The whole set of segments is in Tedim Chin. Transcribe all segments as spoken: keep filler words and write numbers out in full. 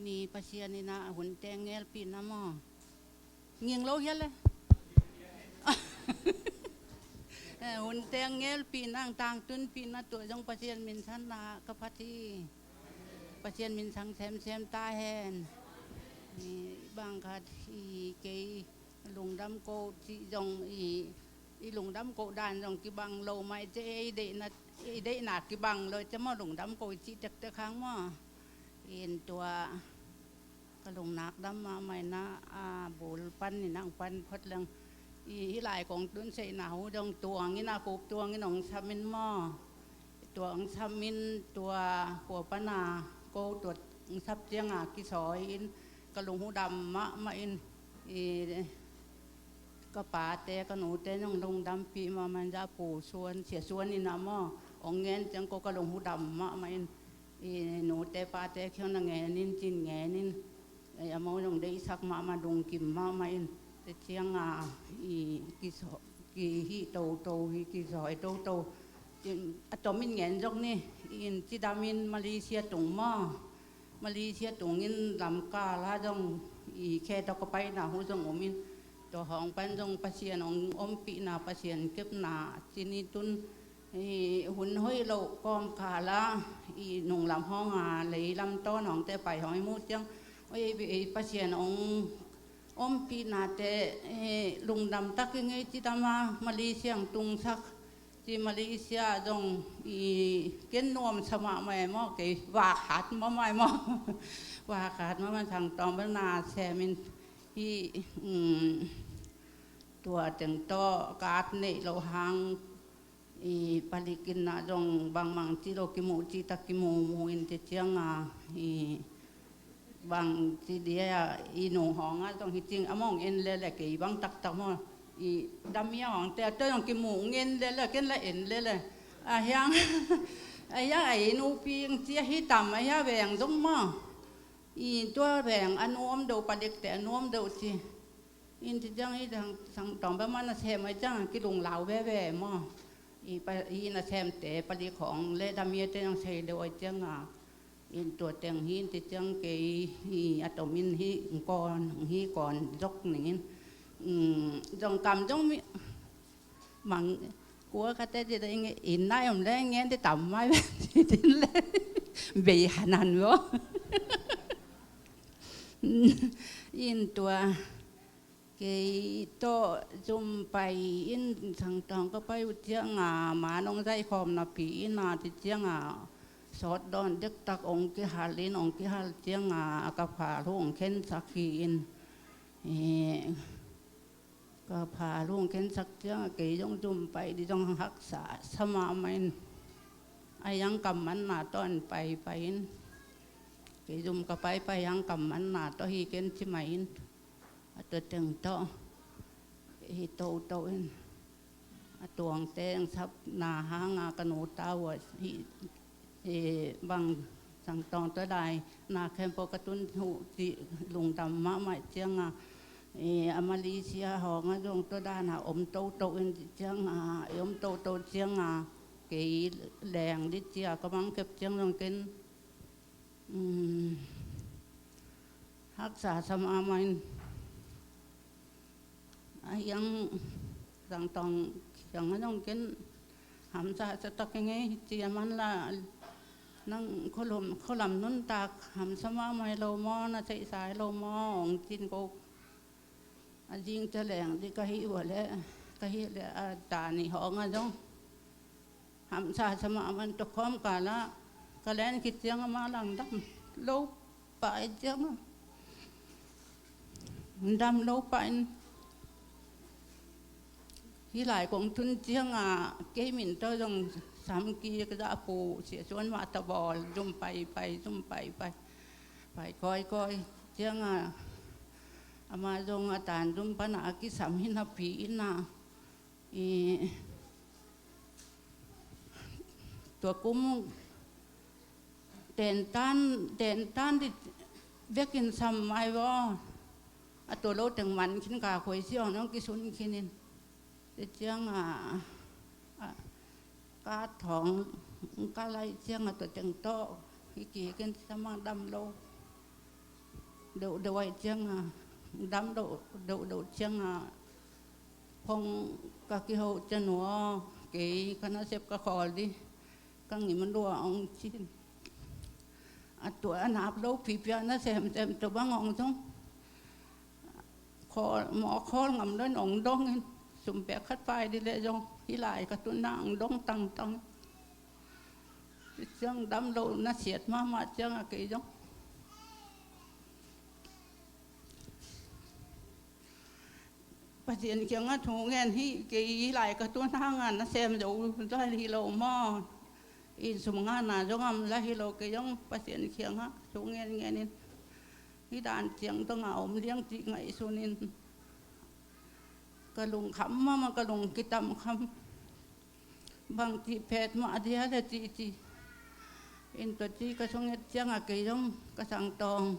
Pasian in ah hun teng ngelpihna maw? Nging lo hial le. Hun teng ngelpihna, tangtunpihna, tua zong Pasian min sanna ka phat hi. Pasian min sang semsem ta hen. Bang khat i kei lungdam ko cih zong i, i lungdam ko dan zong kibang lo mah i ci, ei deihna, ei deihna kibang lo i ci maw, lungdam ko i cih tektek hang maw. In tua ka lungnak dam mahmah in ah, a bul pan in ang pan phot leng i, hih lai kong tun seihna hu zong tuang in ah, kuk tuang in hong sam in maw. Tua hong sam in tua kua pan a ko tua hong sap ciang a kisawi in ka lung hu dam mahmah in i, ka pate ka nute nong lungdampih mahmah in, za Pu Suan, Sia Suan in ah maw, hong ngen ciang ko ka lung hu dam mahmah in i, nute pate khiang na ngen in cin ngen in, ei, amau zong deihsak mahmah, lungkim mahmah in, te ciang a i, kisawi, kihih toto hi, kisawi toto. A tom in ngen zok ni, in cidam in Malaysia tung maw. Malaysia tung in lamkal ah zong i khe tawh ka paina hu zong om in, tua hong pan zong Pasian hong ompihna, Pasian kepna cin i tun i, hun hoih loh kawmkal ah i, nunglam hong a leilam tawn hong te pai hong i muh ciang, oi, i, i Pasian hong ompihna te i, lungdam tak i ngei cidam a Malaysia hong tungsak. Ci Malaysia zong i, ken nuamsa mahmah e maw, kei vakhat mahmah e maw. Vakhat mahmah, Sang Tawng bel na sem in i, um, tua teng tawh ka at neih loh hang i, palik in ah zong bangmang ci lo, kimuh ci tak kimuhmuh in, te ciang a i, bang ci dia i, nung hong ah zong hi cing, a mong en lele, kei bang taktak maw. I, damia hong te a tua zong kimuh ngen lele, ken la en lele. A hiang, a hiang a i, nupi ci a hi tam, a hiang veng zong maw. I, tua veng a nuam deuh, palik te a nuam deuh ci. In ci ciang i, Sang, Sang Tawng bel mah nasem a i ciang a kilunglau veve maw. I pa, i nasemte palik hong le damia te zong sei deuh a i ciang a. In tua teng hi in ci ciang kei i, a tom in hi, kawn, hi kawn zok ning in. Um, zong kam zong mi, mang kua ka te ci da ing, in nai om le ngen te tam mai ci din le. Bei hanan lo. In tua kei tawh zum pai in, Sang Tawng ka pai uh ciang a, ma nong zai khawm napi in a, ci ciang a, sawt dawn dektak ong kihal in, ong kihal ciang a, ka pha lu ong khensak hi in. Eh, ka pha lu ong khensak ciang a, kei zong zum pai di zong haksa sa mahmah in. A hiang kammanna tawh in pai pai in. Kei zum ka pai pai hiang kammanna tawh hi ken ci mai in. A tua teng tawh hi toto in. A tuang teng sapna hang a ka nu tau a hi, eh, bang Sang Tawng tua lai na khempeuh ka tun uh ci lungdam mahmah ciang a, eh, a Malaysia hong a zong tua dan a om toto in ci ciang a, i om toto ciang a, kei leng di ci a ka mang kep ciang zong ken, um, haksa sa mahmah in. A hiang Sang Tawng kiang a zong ken hamsa sa tak ing ei, ci a man la nang khualam, khualam nuntak hamsa mahmah hi lo maw, na seihsa hi lo maw, ong cin ko. A zing cia leng di ka hih ua le, ka hih le a ta nih hong a zong hamsa sa mahmah in, tua khawm kal ah ka len khit ciang a ma lang dam lo pah i ciang a, dam lo pah in, hih lai kong tun ciang a kei min tawh zong sam kik, za Pu Sia Suan mah ta bawl, zum pai pai, zum pai pai, pai kawikawi ciang a, ama zong a tan zum pan a a kisam hi napi in a, i, tua kum tentan, tentan di vekin sam mai vaw. A tua lo teng man khin ka khuai siawng nong kisun khin in. Te ciang a, a, ka thawng ka lai ciang a tua teng tawh hi kikin sa mang dam lo. deuhdeuh ahih ciangin, dam deuhdeuh ciangin, phone ka kiho ciang, ua, kei ka nasep ka khawl ding, ka ngim lua hong ci in. A tua a nap lo pipi a na semsem tua bang hong zong, khawl, mawh khawl ngam lo in hong dong in, sum bek khat pai ding leh zong hih lai ka tun na hong dong tangtang. Ciang dam lo na siat mahmah ciangin kei zong Pasian kiangah thu ngen hi, kei hih lai ka tun hangin na sem zo lai hi lo maw? Inn sum ngahna zong om lai hi lo, kei zong Pasian kiangah thu ngen ngen in, hih dan ciang dong a om liang cih ngaihsun in, ka lungkham mahmah, ka lung kitamkham. Bangci phet mah a dia le ci ci. In tua ci ka sung et ciangin kei zong ka sangtawng,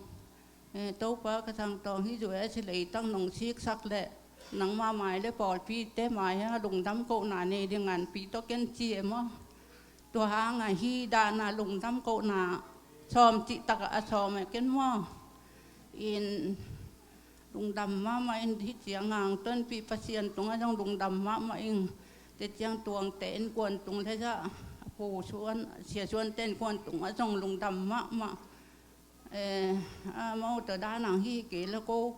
eh, Topa, ka sangtawng, hih U S leitang nong siksak leh nangmah mai le pawlpite mai ah lungdam kohna nei ding nganpi tawh ken ci e maw? Tua hangin hih dan a lungdam kohna sawm cih takah a sawm e ken maw? In lungdam mahmah in, hih ciang hong tonpih Pasian tungah zong lungdam mahmah ing. Tua ciang Tuangte innkuan tung le zah, a pu Suan, Sia Suante innkuan tungah zong lungdam mahmah. Eh, a mawtaw dan hong hi kei le ko,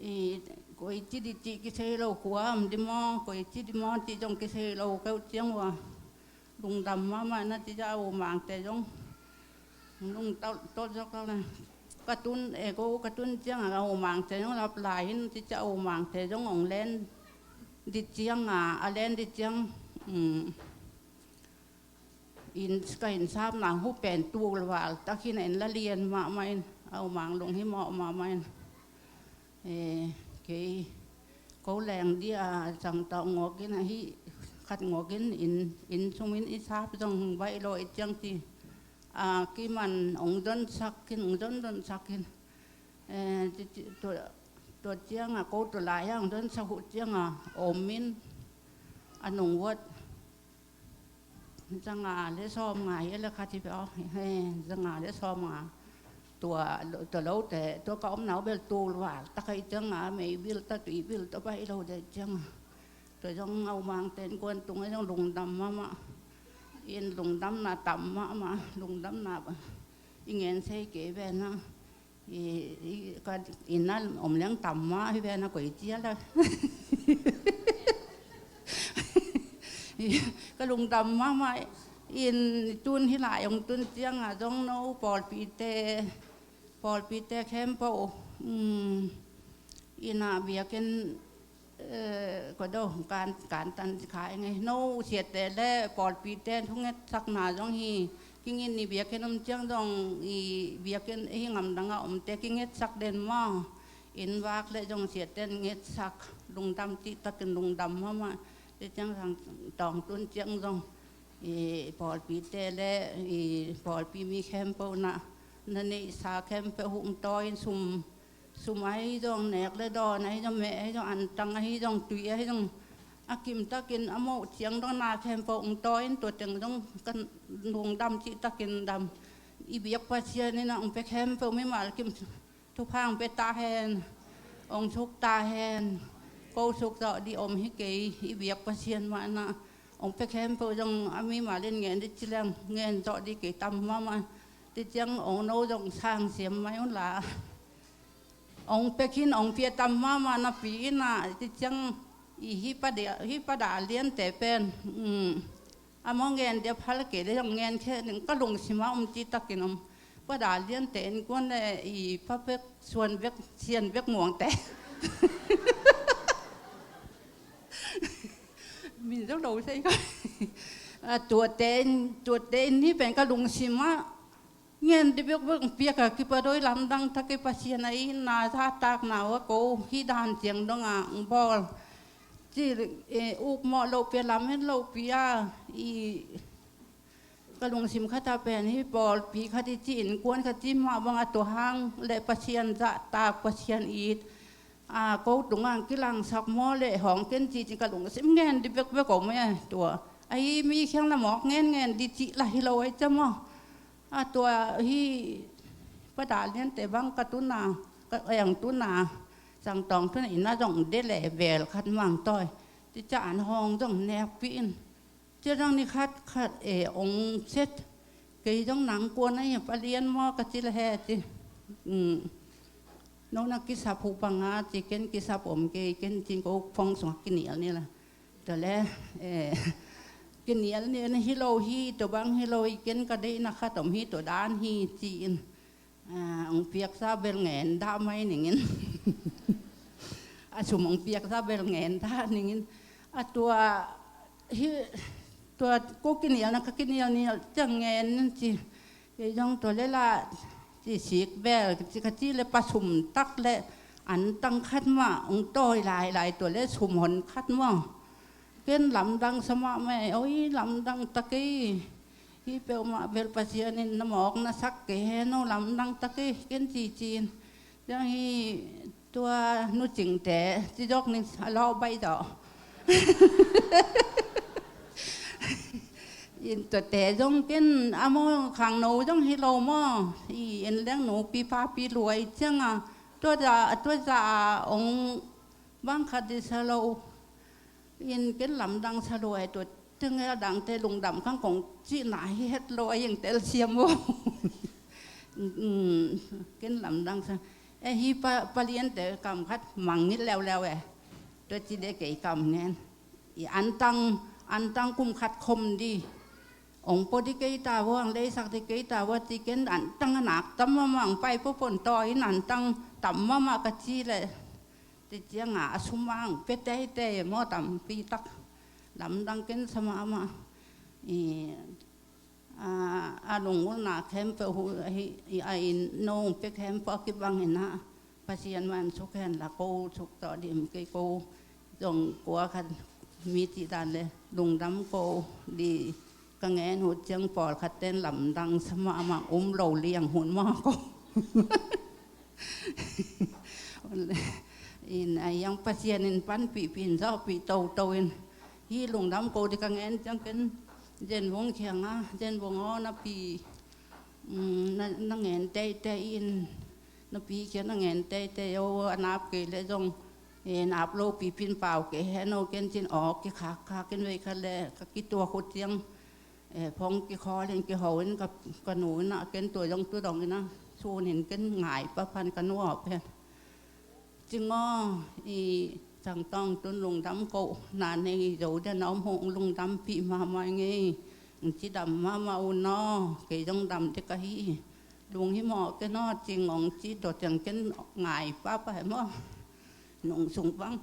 i, koici ding cih kisei lo, kua om ding maw, koici ding maw cih zong kisei lo, keu ciang ua lungdam mahmah na ci ciang a U Mangte zong lungtawh tawh zok le. Ka tun, e, ko ka tun ciangin a U Mangte zong lap lai in ci ciang a U Mangte zong hong len ding ciangin, a len ding ciang, um, inn, ka innsapna hu pen tul val tak hi in, en la lian mahmah in, a U Mang lunghimawh mahmah in. Eh, kei ko leng ding a sangtawng ngawk in, ahi khat ngawk in, inn, inn sum in i sap zong baih lo i ciang ci. A, kiman hong zonsak in, hong zon zonsak in. Eh, ci, ci, tua, tua ciangin ko tua lai-ah hong zonsak uh ciangin om in, a nung vuat zanga le sawmnga hi a le khat hi peuh, he, zanga le sawmnga. Tua, tua lote, tua ka omna uh bel tul val tak ahih ciangin, mei bil ta, tui bil ta baih lo ding ciangin. Tua zong a U Mangte innkuan tungah zong lungdam mahmah. In lungdamna tam mahmah, lungdamna i ngen sei kei ve na. I, i, ka, inn ah om leng tam mah hi ve na, koici a la. I, ka lungdam mahmah in, tun hih lai hong tun ciangin zong no pawlpite, pawlpite khempeuh, um, inn ah biakinn, eh, ko do, kan, kan tan kha ing ei. No siate le pawlpite thungetsakna zong hi. Kingin i biakinn om ciang zong i biakinn, i ngam dangah omte kingetsak den maw? Inn vak le zong siate in ngetsak, lungdam cihtakin lungdam mahmah. Tua ciang sangtawng tun ciang zong i pawlpite le i pawlpi mi khempeuh na, na neihsa khempeuh hong tawi in, sum, sum ahi zong, nek le dawn ahi zong, meh ahi zong, antang ahi zong, tui ahi zong, a kimtakin a moh ciang dong na khempeuh hong tawi in, tua teng zong ka lungdam cihtakin dam. I biak Pasian in a hong pia khempeuh mimal kim thupha hong pia ta hen, hong suk ta hen. Ko suk zawh ding om hi kei, i biak Pasian mah na. Hong pia khempeuh zong a mimal in ngen ding ci leng ngen zawh ding kei tam mahmah. Tua ciang hong no zong sang siam mai un la. Hong pia khin, hong pia tam mahmah napi in a, tua ciang i hih pa da, hih pa da liante pen, um, a maw ngen ding a phal kei le zong ngen khe ning, ka lungsim ah um cihtakin om. Pa da liante innkuan le i pa bek, Suan bek, Sian bek, Muangte. Min zo lo sei ko. A, tuate, tuate in hih pen ka lungsim ah ngen ding bekbek hong piak a, kipa dawi lamdang tak i Pasian a i na zahtakna uh a ko hih dan ciang dong a hong bawl. Ci, eh, ukmawh lohpi a, lamet lohpi a, i ka lungsim khat ah pen hih pawlpi khat i ci, innkuan khat i cih mah bang a, tua hang le Pasian zahtak, Pasian it a, ko tungah kilangsak maw le hong ken cih, ci ka lungsim ngen ding bekbek om e tua. Ahi mi khiang la mawk ngen ngen ding cih la hi lo ahi ciang maw? A, tua hih Pa Dal Lian te bang ka tuna, ka eng tuna, Sang Tawng tuna inn ah zong de leh vel khat mang tawi. Ci ciang an hawng zong nekpih in. Cia dang ni khat khat e ong set. Kei zong nang kua na hi a Pa Lian maw ka ci leh he ci. No na kisap uh bang a ci ken kisap om kei ken ci ko phong sung a kinial ni la. Tua leh kinial ni na hi lo hi tua bang hi lo hi ken ka deihna khat om hi tua dan hi ci in. Ong piaksa bel ngen dah mai ningin. A sum ong piaksa bel ngen dah ningin. A tua hi tua ko kinial na ka kinial nial ciang ngen ci. Kei zong tua leh la ci sik bel ci ka ci leh pa sum tak leh an tang khat mah ong tawi lailai tua leh sum hon khat maw. Ken lamdang sa mahmah e, oi lamdang ta kei. Hi peuhmah bel Pasian in na mawk na sak kei hen aw, lamdang ta kei ken cici in. Ciang hi tua Nu Cingte ci zawk ning a lawh baih zawh. In tuate zong ken a maw khangno zong hi lo maw. I en leng nupi papi luai ciang a tua za tua za a ong bang khat di sa lo. In ken lamdang sa lo ai tua teng a dangte lungdam khang kong cihna hi het lo a ing tel siam aw. Ken lamdang sa e hi Pa Lian te kam khat mang ngit leuleu e. Tua ci de kei kam ngen i an tang an tang kum khat khom di. Ong pua di kei ta vua ong leisak di kei ta vua ci ken an tang a nak tam mahmah ong pai pua pon tawi in an tang tam mahmah ka ci leh. Ci ciang a a sum a ong pia teitei maw tampi tak. Lamdang ken sa mahmah. I a lungulna khempeuh hu a hi a in no ong pia khempeuh a kibang in a Pasian man suk hen la ko suk tawh dim kei ko zong kua khat mi cih dan leh lungdam ko di ka ngen uh ciang pawlkhat ten lamdang sa mahmah um lo liang hun maw ko. In a yang Pasian in panpihpih in zawhpih toto in hi lungdam ko di ka ngen ciang ken Zen Vung kiang a Zen Vung aw na pi na ngen teitei in na pi kiang na ngen teitei aw a nap kei leh zong nap lo pipin pau kei hen aw ken cin aw kikhakkhak in vei khat leh ka kituak uh ciang phong kikhawl in kiho in ka nu in a ken tua zong tu dong in a sun in ken ngai pa phan ka nu aw pen. Cing aw i Sang Tawng tun lungdam ko na nei zo den a om hong lungdampih mahmah ngei. Ci dam mahmah un aw kei zong dam dek ahi. Lung hi mawh ken aw cing ong ci tua ciang ken ngai papa he maw. Nung sung bang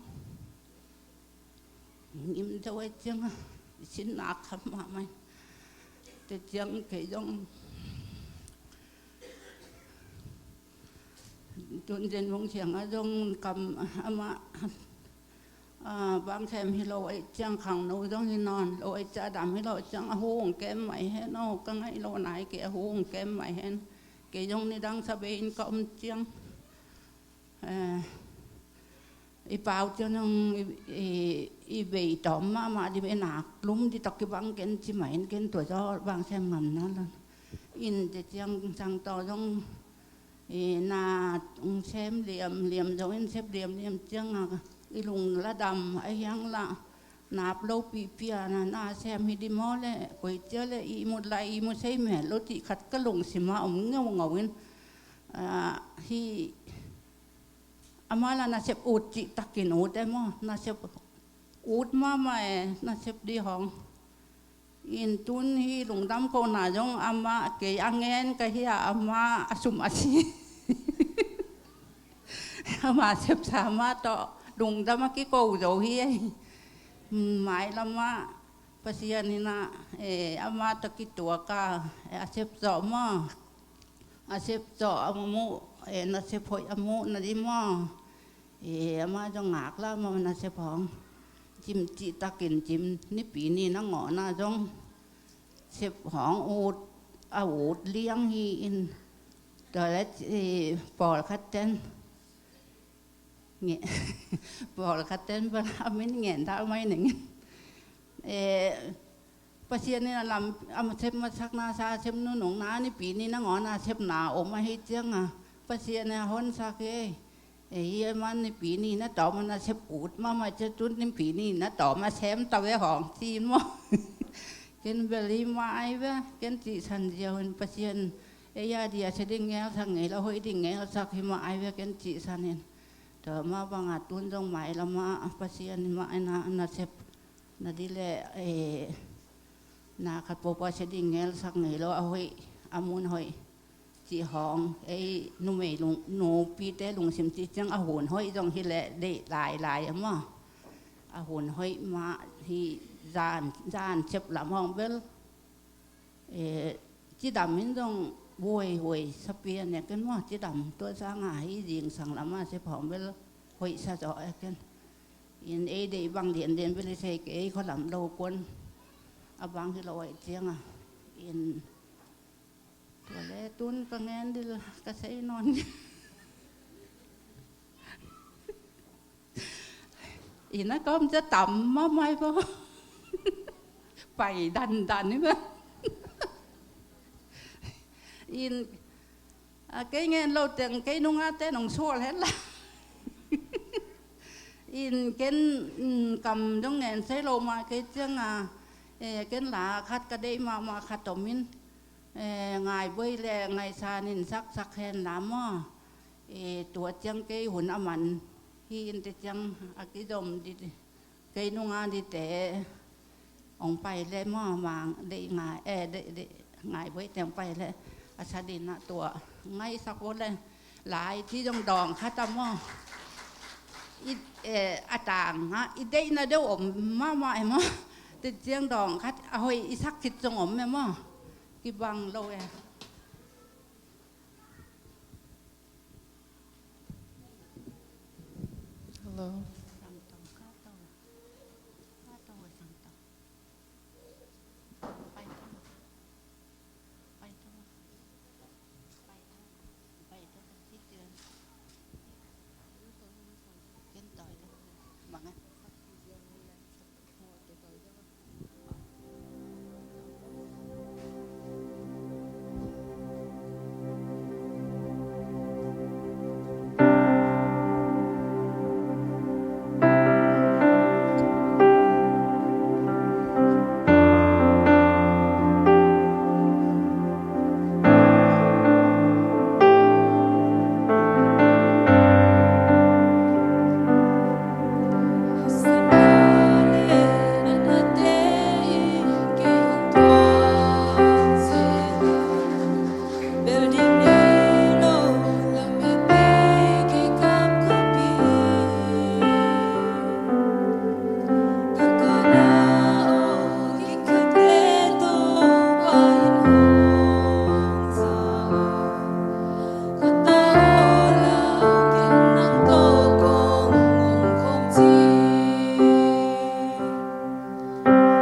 ngim deuh ai ciang a i sin nak kham mahmah in. Te ciang kei zong tun Zen Vung kiang a zong kam amah bang khem hi lo ai ciang khangno zong hi nawn lo ai ciang a dam hi lo ciang a hu ong kem mai hen aw ka ngaih lo nai kei a hu ong kem mai hen. Kei zong nidang sa bei in ka om ciang i pau ciang zong i bei tawm mahmah di bei nak lum di tak kibang ken ci mai in ken tua zaw bang sem ngam na lo. In te ciang Sang Tawng zong na ong sem liam liam zo in sep liam liam ciang a i lung la dam a hiang la nap lo pihpih a na na sem hi di maw leh koi cia leh i mut lai i mu sei mel lo cih khat ka lungsim a om ngeungeu in. Hi ama la nasep ut cih takin ut e maw nasep ut mahmah e nasep di hong. In tun hi lungdam kohna zong amah kei a ngen ka hi a amah a sum a si. Ama sepsa amah tawh lungdam a kiko zo hi ei. Mailamah Pasian hinah amah tawh kituak a a sep zawh maw. A sep zawh a muh na sep hoih a muh na di maw. Amah zong ngaklah maw na sep hong. Cim cihtakin cim nipi ni na ngawhna zong sep hong ut a ut liang hi in. Tua le pawlkhat ten pawlkhat ten bala a min ngen dal mai nengin. Pasian in a lam a sep masakna sa, sep nunungna, Nipi ni nangawn a sepna om ahih ciangin Pasian in a honsak hi. Ei, hi a man Nipi ni na tawm a na sep ut mahmah ciang, tu Nipi ni na tawm a sem ta ve hong ci maw. Ken bel hi mah ai ve, ken cihsan ziau in Pasian ei a dia sia ding ngelsak ngei lo, hoih ding ngelsak hi mah ai ve, ken cihsan in. Tua mah bangin tun zong mailam ah Pasian mah in a na sep na di le, eh, na khat pawlpawlsia ding ngelsak ngei lo, a hoih, a mun hoih cih hong, ei numei lung, nupite lungsim cih ciang a hun hoih zong hi leh deih lailai a maw. A hun hoih mah hi, zan, zan sep lam hong bel, eh, cidam in zong vuaivuai sa pian e ken maw, cidam tua sangin hi zingsang lam a sep hong bel hoih sa zaw e ken. In ei deih bang lianlian bel i sei kei, ei khua lam lo kuan a bang hi lo ahih ciangin. In tua le tun ka ngen ding ka sei nawn. In a kawm ca tam mahmah hi bo. Pai dandan hi bo. In a, kei ngen lo teng kei nungate nong sual hen la. In ken, mm, kam dong ngen sei lo mah kei ciangin, eh, ken la khat ka deih mahmah khat om in, eh, Ngai Buai le Ngai San in saksak hen la maw. Eh, tua ciang kei hun a man hi in te ciang a kizom di, kei nunga dite hong pai le maw, mang deih Ngai, eh, deih, deih Ngai Buai te hong pai le a sa ding a tua ngaisak vo le lai ci zong dawng khat a maw. I, eh, a tang a i deihna deuh om mahmah e maw. Te ciang dawng khat a hoih i sak khit zong om e maw. Kibang lo e. Hello.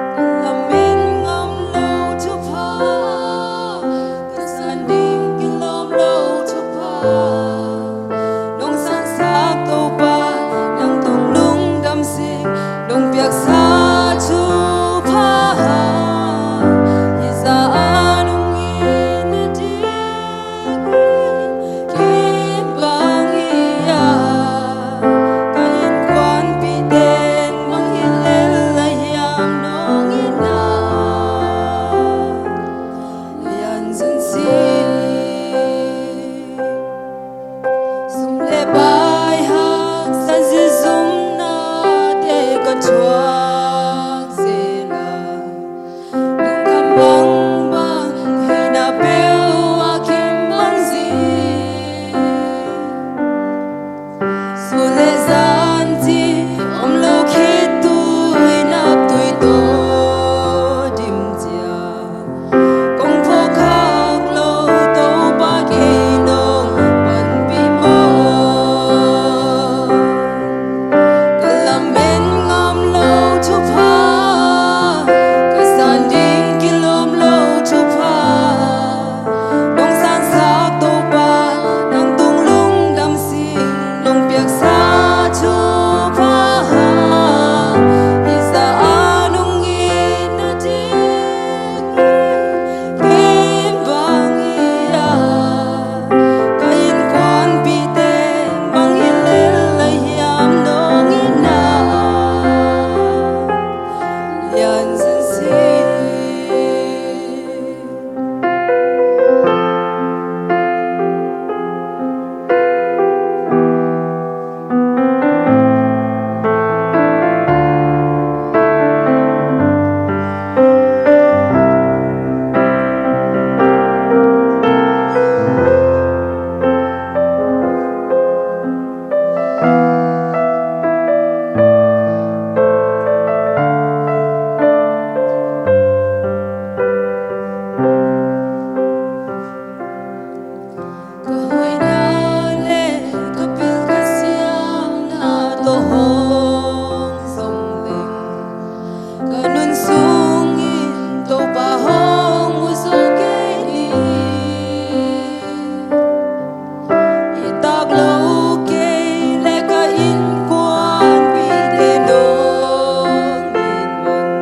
Ka lamen ngam lo thupha, ka san ding kilawm lo thupha. Nong sansak Topa, nang tung lungdam sing, nong piaksa thupha. Hih zah a nong it nading in kibang hi a, ka innkuanpihte in bang hi lel lai hiam nong itna lian zun si. Sum le pai haksa zi zumnate ka thuak zel a, lungkham bangbang hehna peuh a kim mang zi. Sun le zan cih om lo khit tu-in aptui tawh dim ciang, kong phawk khak lo Topa kei nong panpih maw. Ka lamen ngam lo thupha, ka san ding kilawm lo thupha. Ka hoihna le ka pil ka siamna tawh hong zong leng, ka nun sungin Topa hong mu zo kei ni. I tak lo kei le ka innkuanpihte nong it man,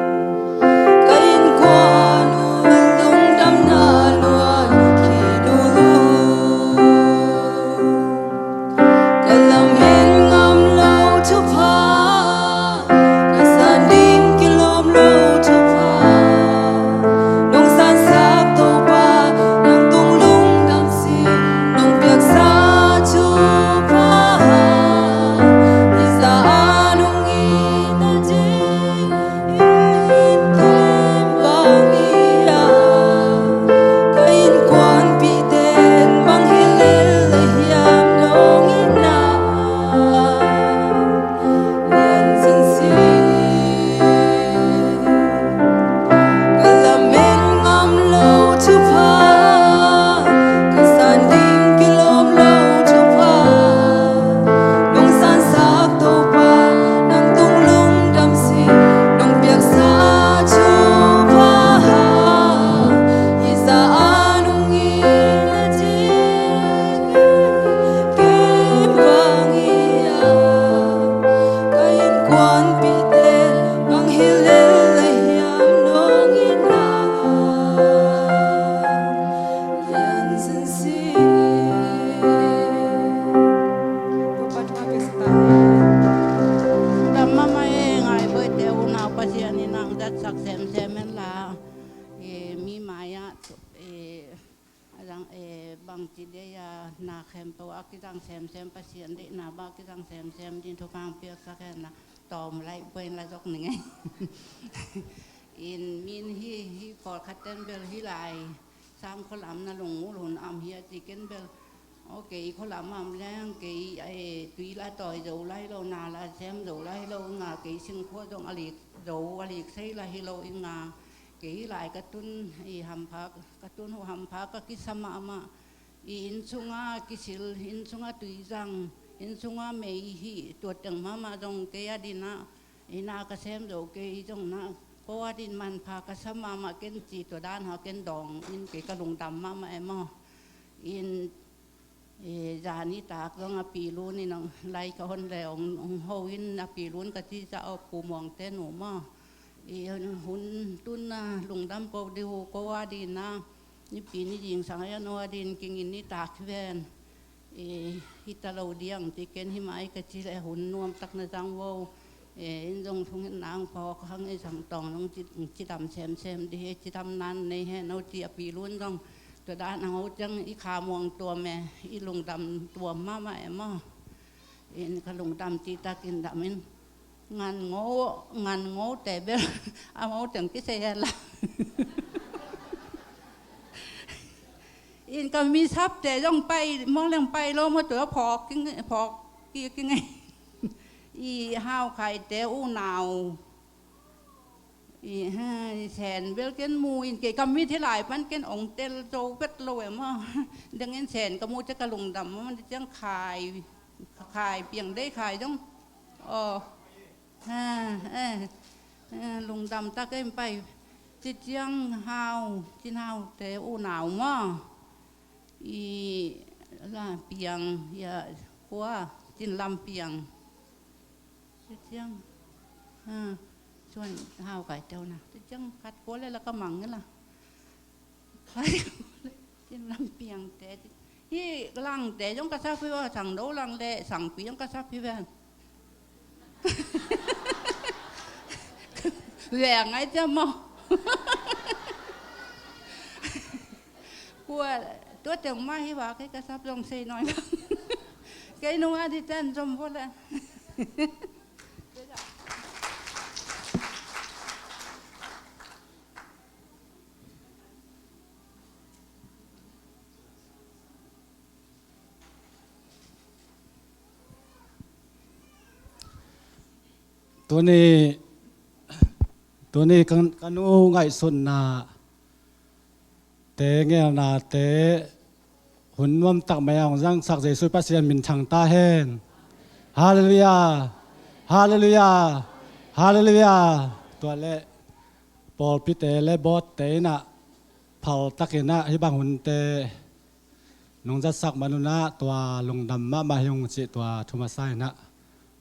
ka innkuan uh lungdamna luan khin uh. Ka lamen ngam lo thupha, ka san ding kilawm lo thupha, nong sansak Topa, nang tung lungdam sih, nong piaksa thupha, hih zah a nong it nading in kem bang hi a, ka innkuanpihte in bang hi lel a hiam nong itna lian zin si. Ka lamen ngam lo thupha, ka san ding kilawm lo thupha, nong sansak Topa, nang tung lungdam sih, nong piaksa thupha, hih zah a nong it nading kem bang hi a, ka innkuanpihte bang hi lel a hiam nong itna lian zin si. Topa thupha pia sa ta hen. Dam mahmah e, Ngaihboihte unau Pasian in nang zatsak semsem hen la, e, mi mai-ah, e, a zang, e, bangci deih a na khempeuh a kizang semsem, Pasian deihna bang a kizang semsem ding thupha hong piaksak hen la, tawm laih buai la zok ning ei. In min hi, hi pawlkhat ten bel hih lai Sangkhua lam na lungmul hun am hi a ci, ken bel, aw, kei khua lam am leng kei, e, tui la tawi zo lai lo, na la sem zo lai lo ing a, kei singkhua zong a lik zo, a lik sei la hi lo ing a, kei hih lai ka tun, i hampha, ka tun uh hampha ka kisa mahmah, i inn sunga kisil, inn sunga tui zang, inn sunga mei hih, tua teng mahmah zong kei a dingin ah, i na ka sem zo kei zong na, ko a dingin manpha ka sa mahmah ken ci, tua dan hang ken dawng in kei ka lungdam mahmah e maw. In, e, zan nitak zong a pilun in hong lai ka hon le hong, hong ho in a pilun ka ci zah aw, Pu Muangte nu maw. I hun tun a lungdam ko ding uh, ko a dingin a, nipi ni zingsang a no a dingin kingin nitak hi ven. E, hi ta lo diang ti ken hi mai ka ci le hun nuam tak na zang vo. E, in zong thung in nang phawk hang e, sang tawng zong ci, cidam semsem ding hi, cidam nan nei hen aw ci a pilun zong. Tua dan hang aw ciang i kha muang tuam e, i lungdam tuam mahmah e maw. In ka lungdam cihtakin dam in. Ngan ngo, ngan ngote bel a mo teng kisei hen la. In ka mi sapte zong pai, mong leng pai lo maw, tua phawk ki, phawk ki, ki ngei. I Hau Khaite unau. I, ha, i Sen bel ken mu in kei ka mit hi lai pan ken ong tel zo vet lo e maw. Deng in Sen ka mu ciang ka lungdam maw, ciang Khai, Khai Piang Deih Khai zong. Aw. Ha, eh, eh, lungdam tak in pai. Ci ciang Hau, Cin Haute unau maw. I Lam Piang, ya, kua, Cin Lam Piang. Ci ciang, ha, Suan Hau Khaite unau. Ci ciang khat kua le la ka mang la. Cin Lam Piangte, hih Langte zong ka sap hi ven, Sang Do Lang le Sangpi zong ka sap hi ven. Veng ngai ciam maw. Kua, tua teng mah hi va, kei ka sap zong sei nawn lo. Kei nung a di ten zom vo le. Tuni, tuni ka, ka nu ngaihsutna, te ngelnate hun nuamtak mai a hong zangsak Jesuh Pasian minthang ta hen. Halleluiah. Halleluiah. Halleluiah. Tua leh pawlpite le bawtte in ah phaltakin ah hih bang hunte nong zatsak man un ah tua lungdam mahmah hi ung cih tua thu masa in ah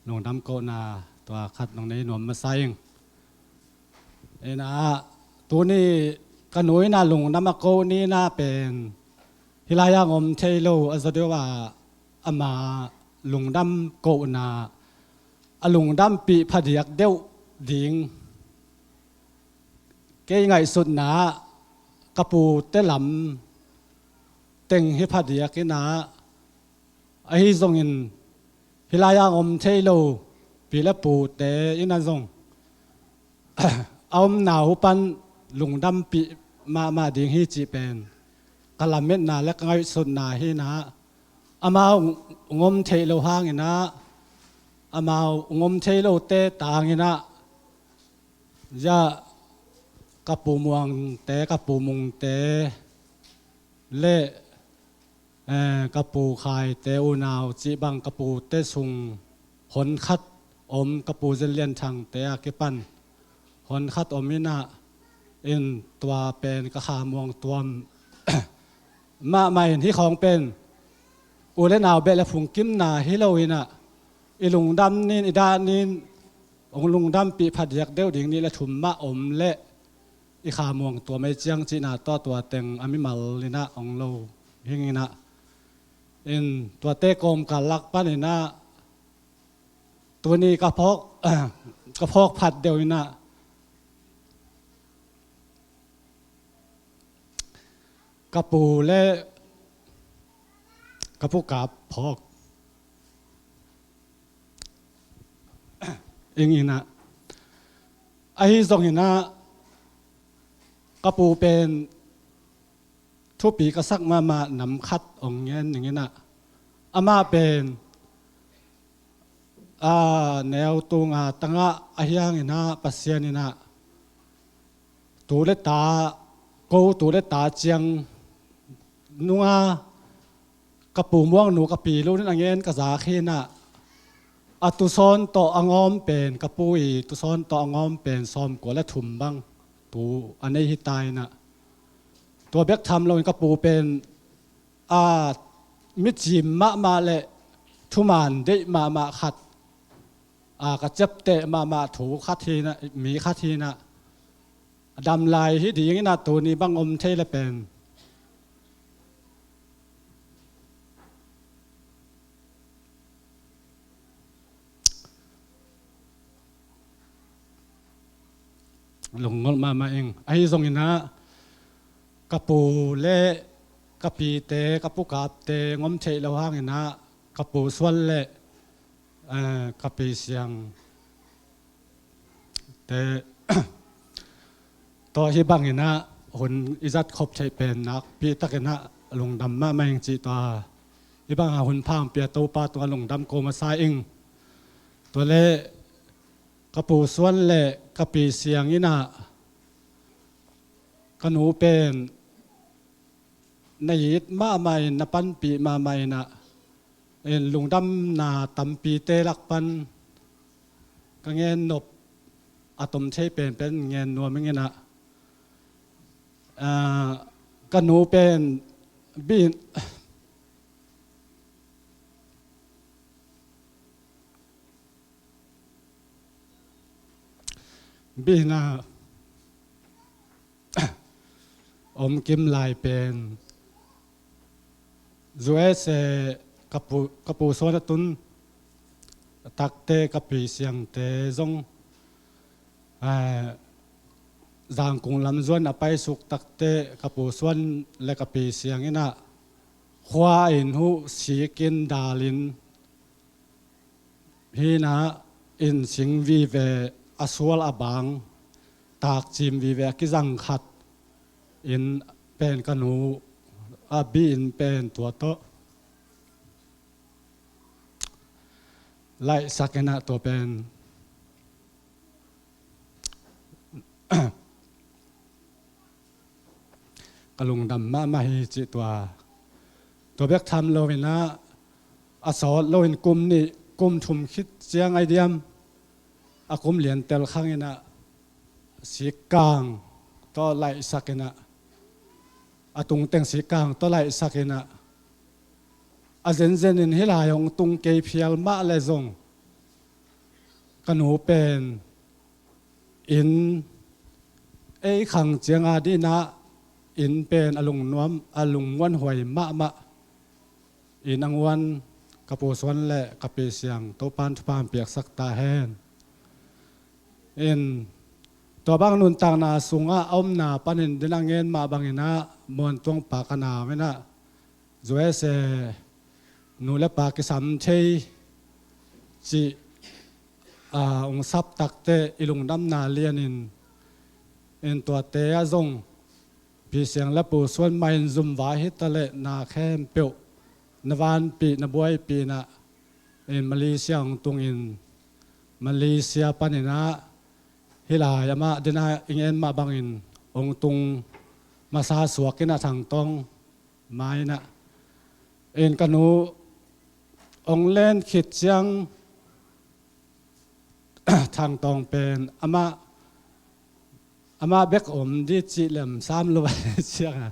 lungdam kohna tua khat nong nei nuam masa ing. In ah tuni ka nu in ah lungdam a ko ni in ah pen hih lai-ah hong om thei lo a zaw deuh ah ama lungdam kohna a lungdampih phadiak deuh ding kei ngaihsutna ah ka pute lam teng hi phadiak in ah, ahi zongin hih lai-ah hong om thei lo pi le pute in ah zong a omna uh pan lungdampih mahmah ding hi cih pen ka lametna le ka ngaihsutna hi in ah, amau hong om theih loh hangin ah, amau hong om thei lote tangin ah, zia ka Pu Muangte, ka Pu Mungte le, eh, ka Pu Khaite unau cih bang ka pute sung honkhat om, ka Pu Zin Lian Thangte a kipan honkhat om in ah, in tua pen ka kha muang tuam mahmah in hih khawng pen u le nau beh le phungkimna hi lo in ah, i lungdam nin, i dah nin, hong lungdampih phadiak deuh ding nih le thum mah om leh i kha muang tuam ei ciang cihna tawh tua teng a mimal in ah hong lo hing in ah, in tuate kawmkal lak pan in ah tuni ka phawk, ka phawk phat deuh in ah ka pu le ka pu kap phawk ing in ah, ahi zongin ah ka pu pen thupi ka sak mahmah nam khat hong ngen ning in ah, amah pen a neu tunga tangah a hiang in ah Pasian in ah tu le ta, ko tu le ta ciang nunga ka Pu Muang nu ka Pi Lun in a ngen ka zak hi in ah, a tusawn tawh a ngawm pen, ka pu i tusawn tawh a ngawm pen sawmkua le thum bang tu a nei hi ta in ah, tua bek tham loin ka pu pen a micim mahmah le thuman deih mahmah khat, a ka ciapteh mahmah thu khat hi in ah, mi khat hi in ah, a dam lai hi ding in ah tuni bang om thei le pen lungngolh mahmah ing. Ahi zongin ah ka pu le ka pite, ka pu kapte hong om theih loh hangin ah ka pu Suan le, eh, ka pi Siang te tawh hih bangin ah hun i zat khop theih pen nakpi takin ah lungdam mahmah ing cih tua hih banga hun pha hong pia Topa tungah lungdam ko masa ing. Tua le ka pu Suan le ka pi Siang in ah ka nu pen na it mahmah in, na panpih mahmah in ah, in lungdamna tampite lak pan ka ngen nop a tom thei penpen ngen nuam ing in ah, ah, ka nu pen bin bina om kim lai pen U S A ka pu, ka pu Suan a tun takte ka pi Siangte zong, eh, Zangkung lam zuan a paisuk takte ka pu Suan le ka pi Siang in ah khua in huh sikin dalin hi in ah, in sing vive a sual a bang takcim vive a kizang khat in pen ka nu a bi in pen tua tawh laihsak in ah tua pen ka lungdam mahmah hi cih tua. Tua bek tham loin ah, a sawt loin kum nih kum thum khit ciang ai diam, a kum lian tel khang in ah sikkang tawh laihsak in ah, a tungteng sikkang tawh laihsak in ah, a zenzen in hih lai hong tung kei phial mah leh zong, ka nu pen inn ei khang ciang a dih in ah, inn pen a lungnuam, a lungmuanhuai mahmah. Inn a nguan ka Pu Suan le ka Pi Siang, Topa'n thupha hong piaksak ta hen. In, tua bang nuntakna sungah a omna panin den a ngen mah bangin ah, Muantuang pa ka nau in ah, U S A nu le pa kisam thei cih, a, hong sap takteh i lungdamna lianin, in tuate ah zong Pi Siang le Pu Suan mah in zum vai hi ta leh na khempeuh na vanpih, na buaipih in ah, in Malaysia hong tungin, Malaysia panin ah, hih lai amah den a i ngen mah bangin hong tung masa suak in ah, Thang Tawng mai in ah, in ka nu hong len khit ciang, Thang Tawng pen amah, amah bek om dih cih lem sam lo ciang a,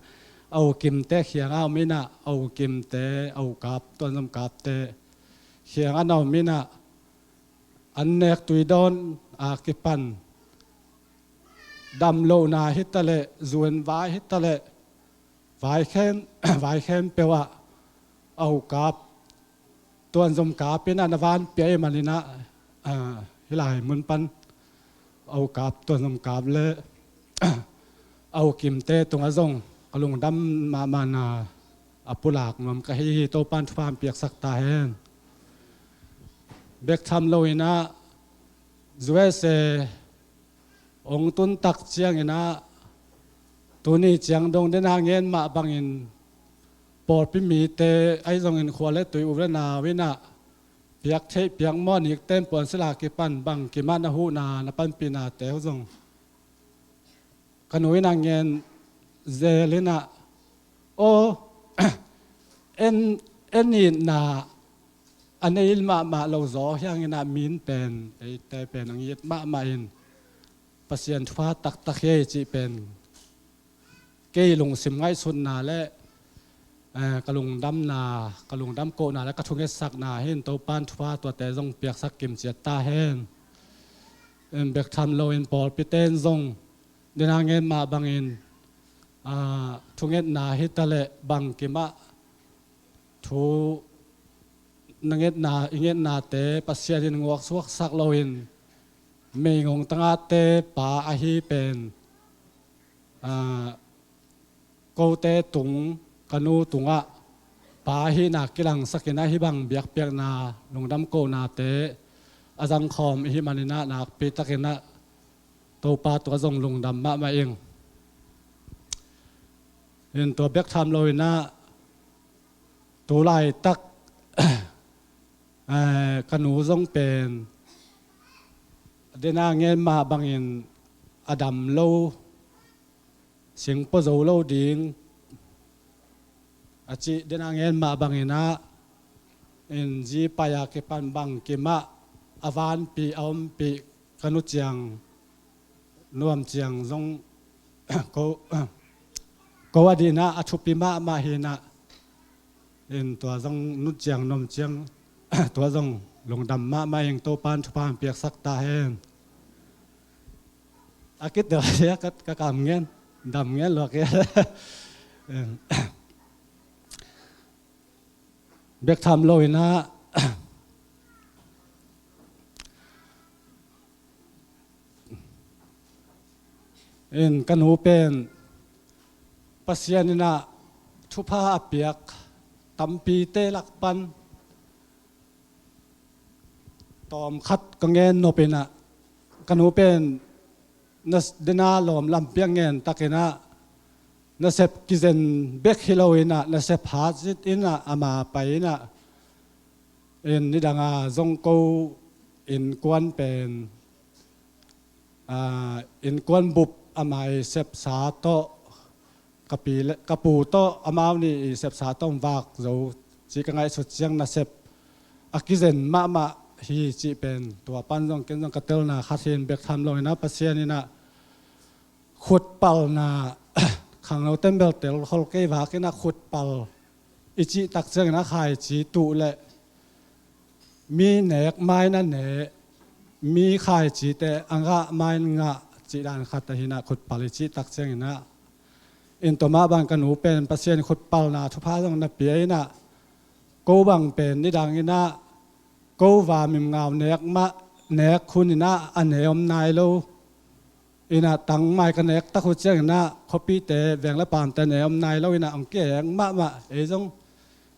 a u Kimte kiangah om in ah, a u Kimte, a u Kap, Tuan Zom Kapte kiangah na om in ah, an nek tui dawn a kipan dam lohna hi ta leh, zun vai hi ta leh, vai khem, vai khempeuh ah a u Kap, Tuan Zom Kap in ah na vanpih ahih manin ah, a, hih lai mun pan a u Kap, Tuan Zom Kap le a u Kimte tungah zong ka lungdam mahmahna a pulak nuam ka hi hi. Topa'n thupha hong piaksak ta hen. Bek tham loin ah U S A hong tun tak ciangin ah, tuni ciang dong den a ngen mah bangin pawlpi mite ahi zongin khua le tui, u le nau in ah piak theih piak mawh, nikten puan sila kipan bangkim ah na huhna, na panpihnate uh zong ka nu in ah ngen zel in ah, aw, en, en itna a nei mahmah lo zaw hi hang in ah, min pen, eite pen hong it mahmah in, Pasian thupha taktak hi ei cih pen kei lungsim ngaihsutna le, eh, ka lungdamna, ka lungdam kohna le ka thungetsakna hi in, Topa'n thupha tuate zong piaksak kimciat ta hen. In, bek tham loin pawlpite in zong den a ngen mah bangin, ah, thungetna hi ta leh bangkim ah thu na ngetna, i ngetnate Pasian in nguak suaksak loin, Meigong Tangate pa ahi pen, ah, kote tung, ka nu tungah pa ahihna kilangsak in ah, hih bang biakpiakna, lungdam kohnate a zangkhawm i hih manin ah, nakpi takin ah Topa tungah zong lungdam mahmah ing. In, tua bek tham loin ah, tu laitak, eh, ka nu zong pen den a ngen mah bangin a dam lo, singpua zo lo ding a cih den a ngen mah bangin ah, in, zi pai a kipan bangkim ah a vanpih, a ompih ka nu ciang, nuam ciang zong ko, ko a dih in ah a thupi mahmah hi in ah, in, tua zong nu ciang, nuam ciang, tua zong lungdam mahmah ing. Topa'n thupha hong piaksak ta hen. A kit deuh a ka, ka kam ngen, dam ngen luak hi. Bek tham loin ah, in, ka nu pen Pasian in ah thupha a piak tampite lak pan tawmkhat ka gen nop in ah, ka nu pen na s-, den a lawm lampi a ngen takin ah, nasep kizen bek hi loin ah, nasep hat zit in ah, ama pai in ah, in, nidang a zong ko innkuan pen, ah, innkuan bup ama i sepsa tawh ka pi le ka pu tawh amau nih i sepsa tawh vak zo cih ka ngaihsut ciang nasep a kizen mahmah hi cih pen tua pan zong ken zong ka telna khat hi in bek tham lo in ah Pasian in ah khutpalna khangno tembel tel khol kei vak in ah khutpal i cih tak ciangin ah khaici tuh leh mi nek ma in a neh, mi khaicite a ngah ma in ngah cih dan khat ahi in ah khutpal i cih tak ciangin ah in tua mah bang ka nu pen Pasian khutpalna thupha zong na pia in ah ko bang pen nidang in ah ko va mimngau nek mah nek hun in ah a ne om nai lo. In ah tangmai ka nek tak uh ciangin ah khuapite veng le pamte ne om nai lo in ah hong kieng mahmah ei zong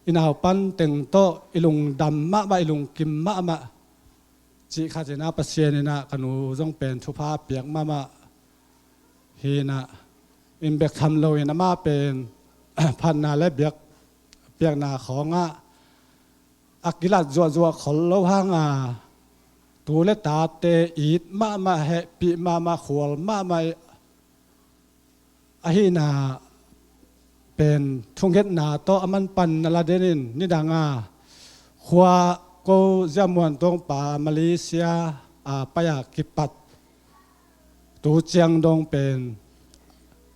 i naupan teng tawh i lungdam mahmah i lungkim mahmah cih khat in ah Pasian in ah ka nu zong pen thupha piak mahmah hi in ah in bek tham lo in amah pen phatna le biak piakna khawngah a kilat zuahzuah khol lo hanga tu le tate it mahmah hehpih mahmah khual mahmah ahina pen thungetna tawh a manpan na la den in nidanga khua ko ziamuan tongpa Malaysia a pai-a kipat tu ciang dong pen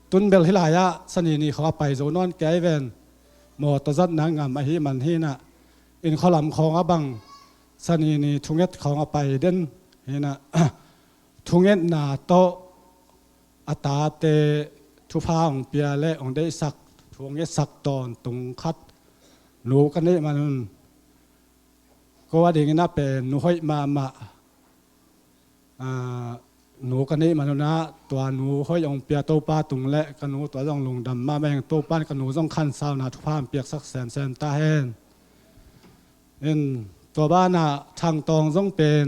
tunbel hilai-ah sanini khawng a pai zo nawn kei ven mawtaw zatna ngam ahi man hinah in khualam khawng a bang sanini thunget khawng a pai den hinah thungetna tawh a tate thupha hong pia le hong deihsak thu hong ngetsak tawntung khat nu ka neih manun ko a dingin a pen nu hoih mahmah nu ka neih manunah tua nu hoih hong pia Topa tung le ka nu tua zong lungdam mahmah ing. Topa in ka nu zong khansauna thupha hong piaksak semsem ta hen. In tua banah Thangtawng zong pen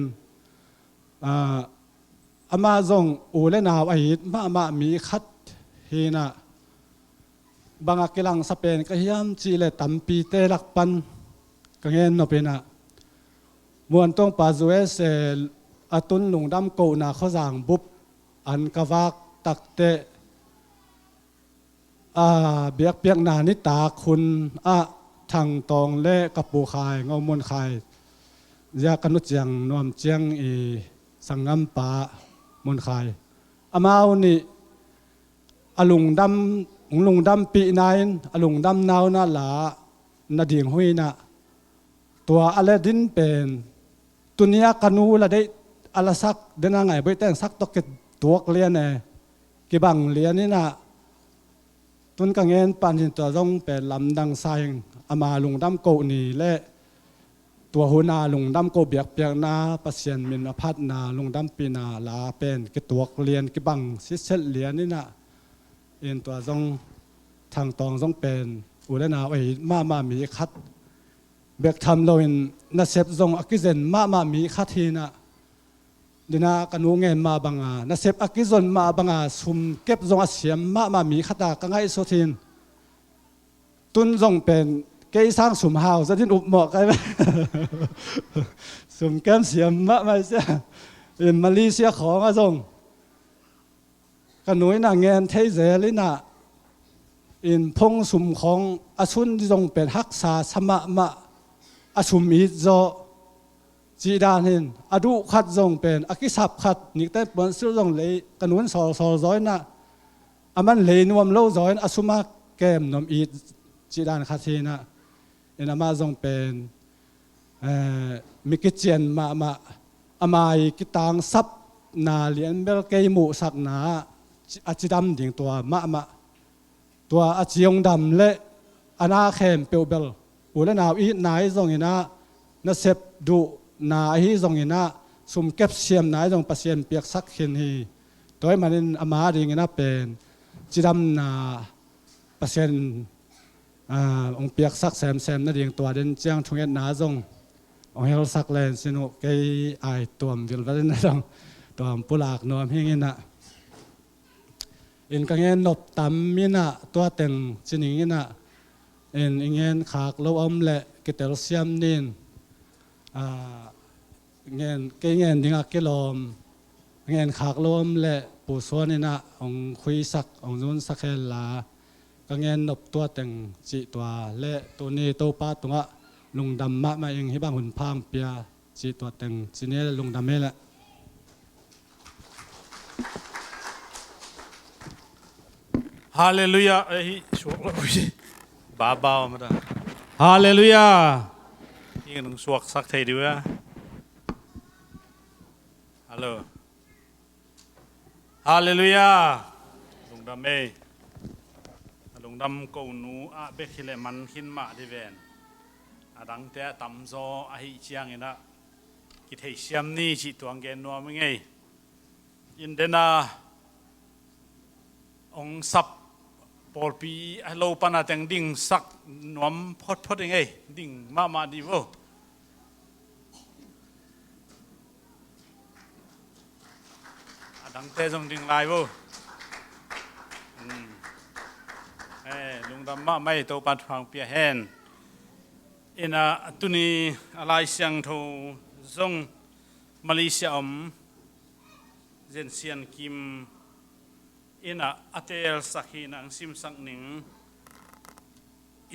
amah zong u le nau a it mahmah mi khat hinah bangah kilangsa pen ka hiam cih le tampite lak pan ka ngen nop inah Muantongpa U S A a tun lungdam kohna khuazang bup an ka vak takteh a biakpiakna nitak hun ah Thangtawng le ka pu Khai Ngo Mun Khai zia ka nu ciang nuam ciang i sanggampa Mun Khai amau nih a lungdam hong lungdampihna in a lungdamna unah la na ding huinah tua a le din pen tunia ka nu la deih a la sak dena ngai boih teng sak tawh kituak lian e kibang lian inah tun ka ngen pan hin tua zong pen lamdang sa ing. Ama lungdam koh ni le tua huna lungdam koh biakpiakna Pasian min a phatna lungdampihna la pen kituak lian kibang sitset lian inah in tua zong Thangtawng zong pen u le nau ei mahmah mi khat bek tham loin nasep zong a kizen mahmah mi khat hinah dinah ka nu ngen mah banga nasep a kizon mah banga sum kep zong a siam mahmah mi khata ka ngaihsut hin tun zong pen kei sang sum hau zatin upmawh kai sum kem siam mahmah sia in Malaysia khawng a zong ka nu inah ngen thei zel inah in phung sum khawng a sun zong pen haksa sa mahmah a sum it zawh cih dan hin a duh khat zong pen a kisap khat nikten puansilh zong lei ka nun sawlsawl zaw inah a man lei nuam lo zaw in a sum a kem nuam it cih dan khat hinah in amah zong pen mi kician mahmah a mai kitangsapna lianbel kei muhsakna ah a cidam ding tua mahmah tua a ciong dam le a na khempeuh bel u le nau itna ahi zonginah nasep duhna ahi zonginah sumkep siamna ahi zong Pasian piaksak khin hi. Tua ahih manin ama dinginah pen cidamna Pasian hong piaksak semsem nading tua den ciang thungetna zong hong helsak len sin uh kei ai tuam vilvel in a zong tuam pulak nuam hing inah in ka ngen nop tam inah tua teng cining inah in i ngen khak lo om le kitel siam nin ngen kei ngen dingah kilawm ngen khak lo om le pusuan inah hong khuisak hong zunsak hel la ka gen nop tua teng cih tua le tuni Topa tungah lungdam mahmah ing, hih bang hun pha hong pia cih tua teng ci ni le lungdam hi le. Halleluiah. Eh, hih suak lo hi. Baba om da. Halleluiah. Hih nung suaksak thei dih uh a. Hallo. Halleluiah. Lungdam ei. A lungdam ko nu ah bek hi leh man khin mah dih ven. A dangte ah tamzaw ahih ciangin ah kitheisiam ni cih tuang gen nuam ing ei. In dena hong sap pawlpi a lo pana teng dingsak nuam photphot ing ei. Ding mahmah dih vo. A dangte zong ding lai vo. Hmm. Eh, lungdam mahmah ei, Topan thupha hong pia hen. Ina tuni a Lai Siangtho zong Malaysia om Zen Sian Kim ina a teelsak hi ina hong simsak ning.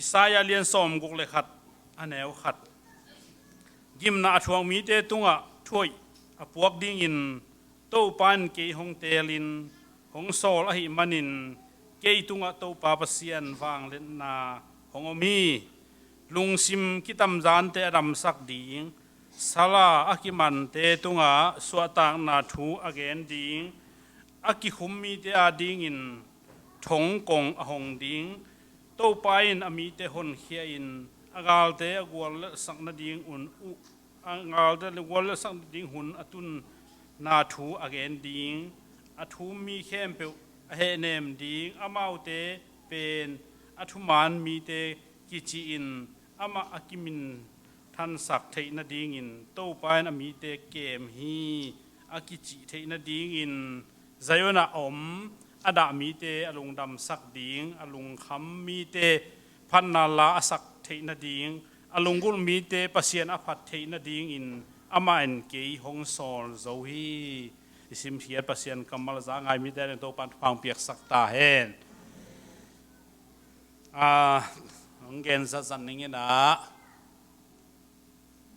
Isaiah lian sawmguk le khat a neu khat. Gimna a thuak mite tungah thuaih a puak dingin Topa in kei hong teelin hong sawl ahih manin kei tungah Topa Pasian vangliatna hong om hi. Lungsim kitamzante a damsak ding, sala a kimante tungah suahtakna thu a gen ding, a kikhum mite adingin thongkong a hong ding, Topa in a mite honkhia in a galte a guallelhsak nading un uh, a galte a guallelhsak nading hun a tunna thu a gen ding, a thum mi khempeuh a hehnem ding, amaute pen a thuman mite kici-in amah a kimin thansak theih nadingin Topa in a mite kem hi a kicih theih nadingin Zion ah a om a dah mite a lungdamsak ding, a lungkham mite phatna la a sak theih nading, a lunggulh mite Pasian a phat theih nadingin amah in kei hong sawl zo hi. I simkhiat Pasian kammal za ngai mite ading Topan thupha hong piaksak ta hen. Ah, hong gen zatzat ning ina.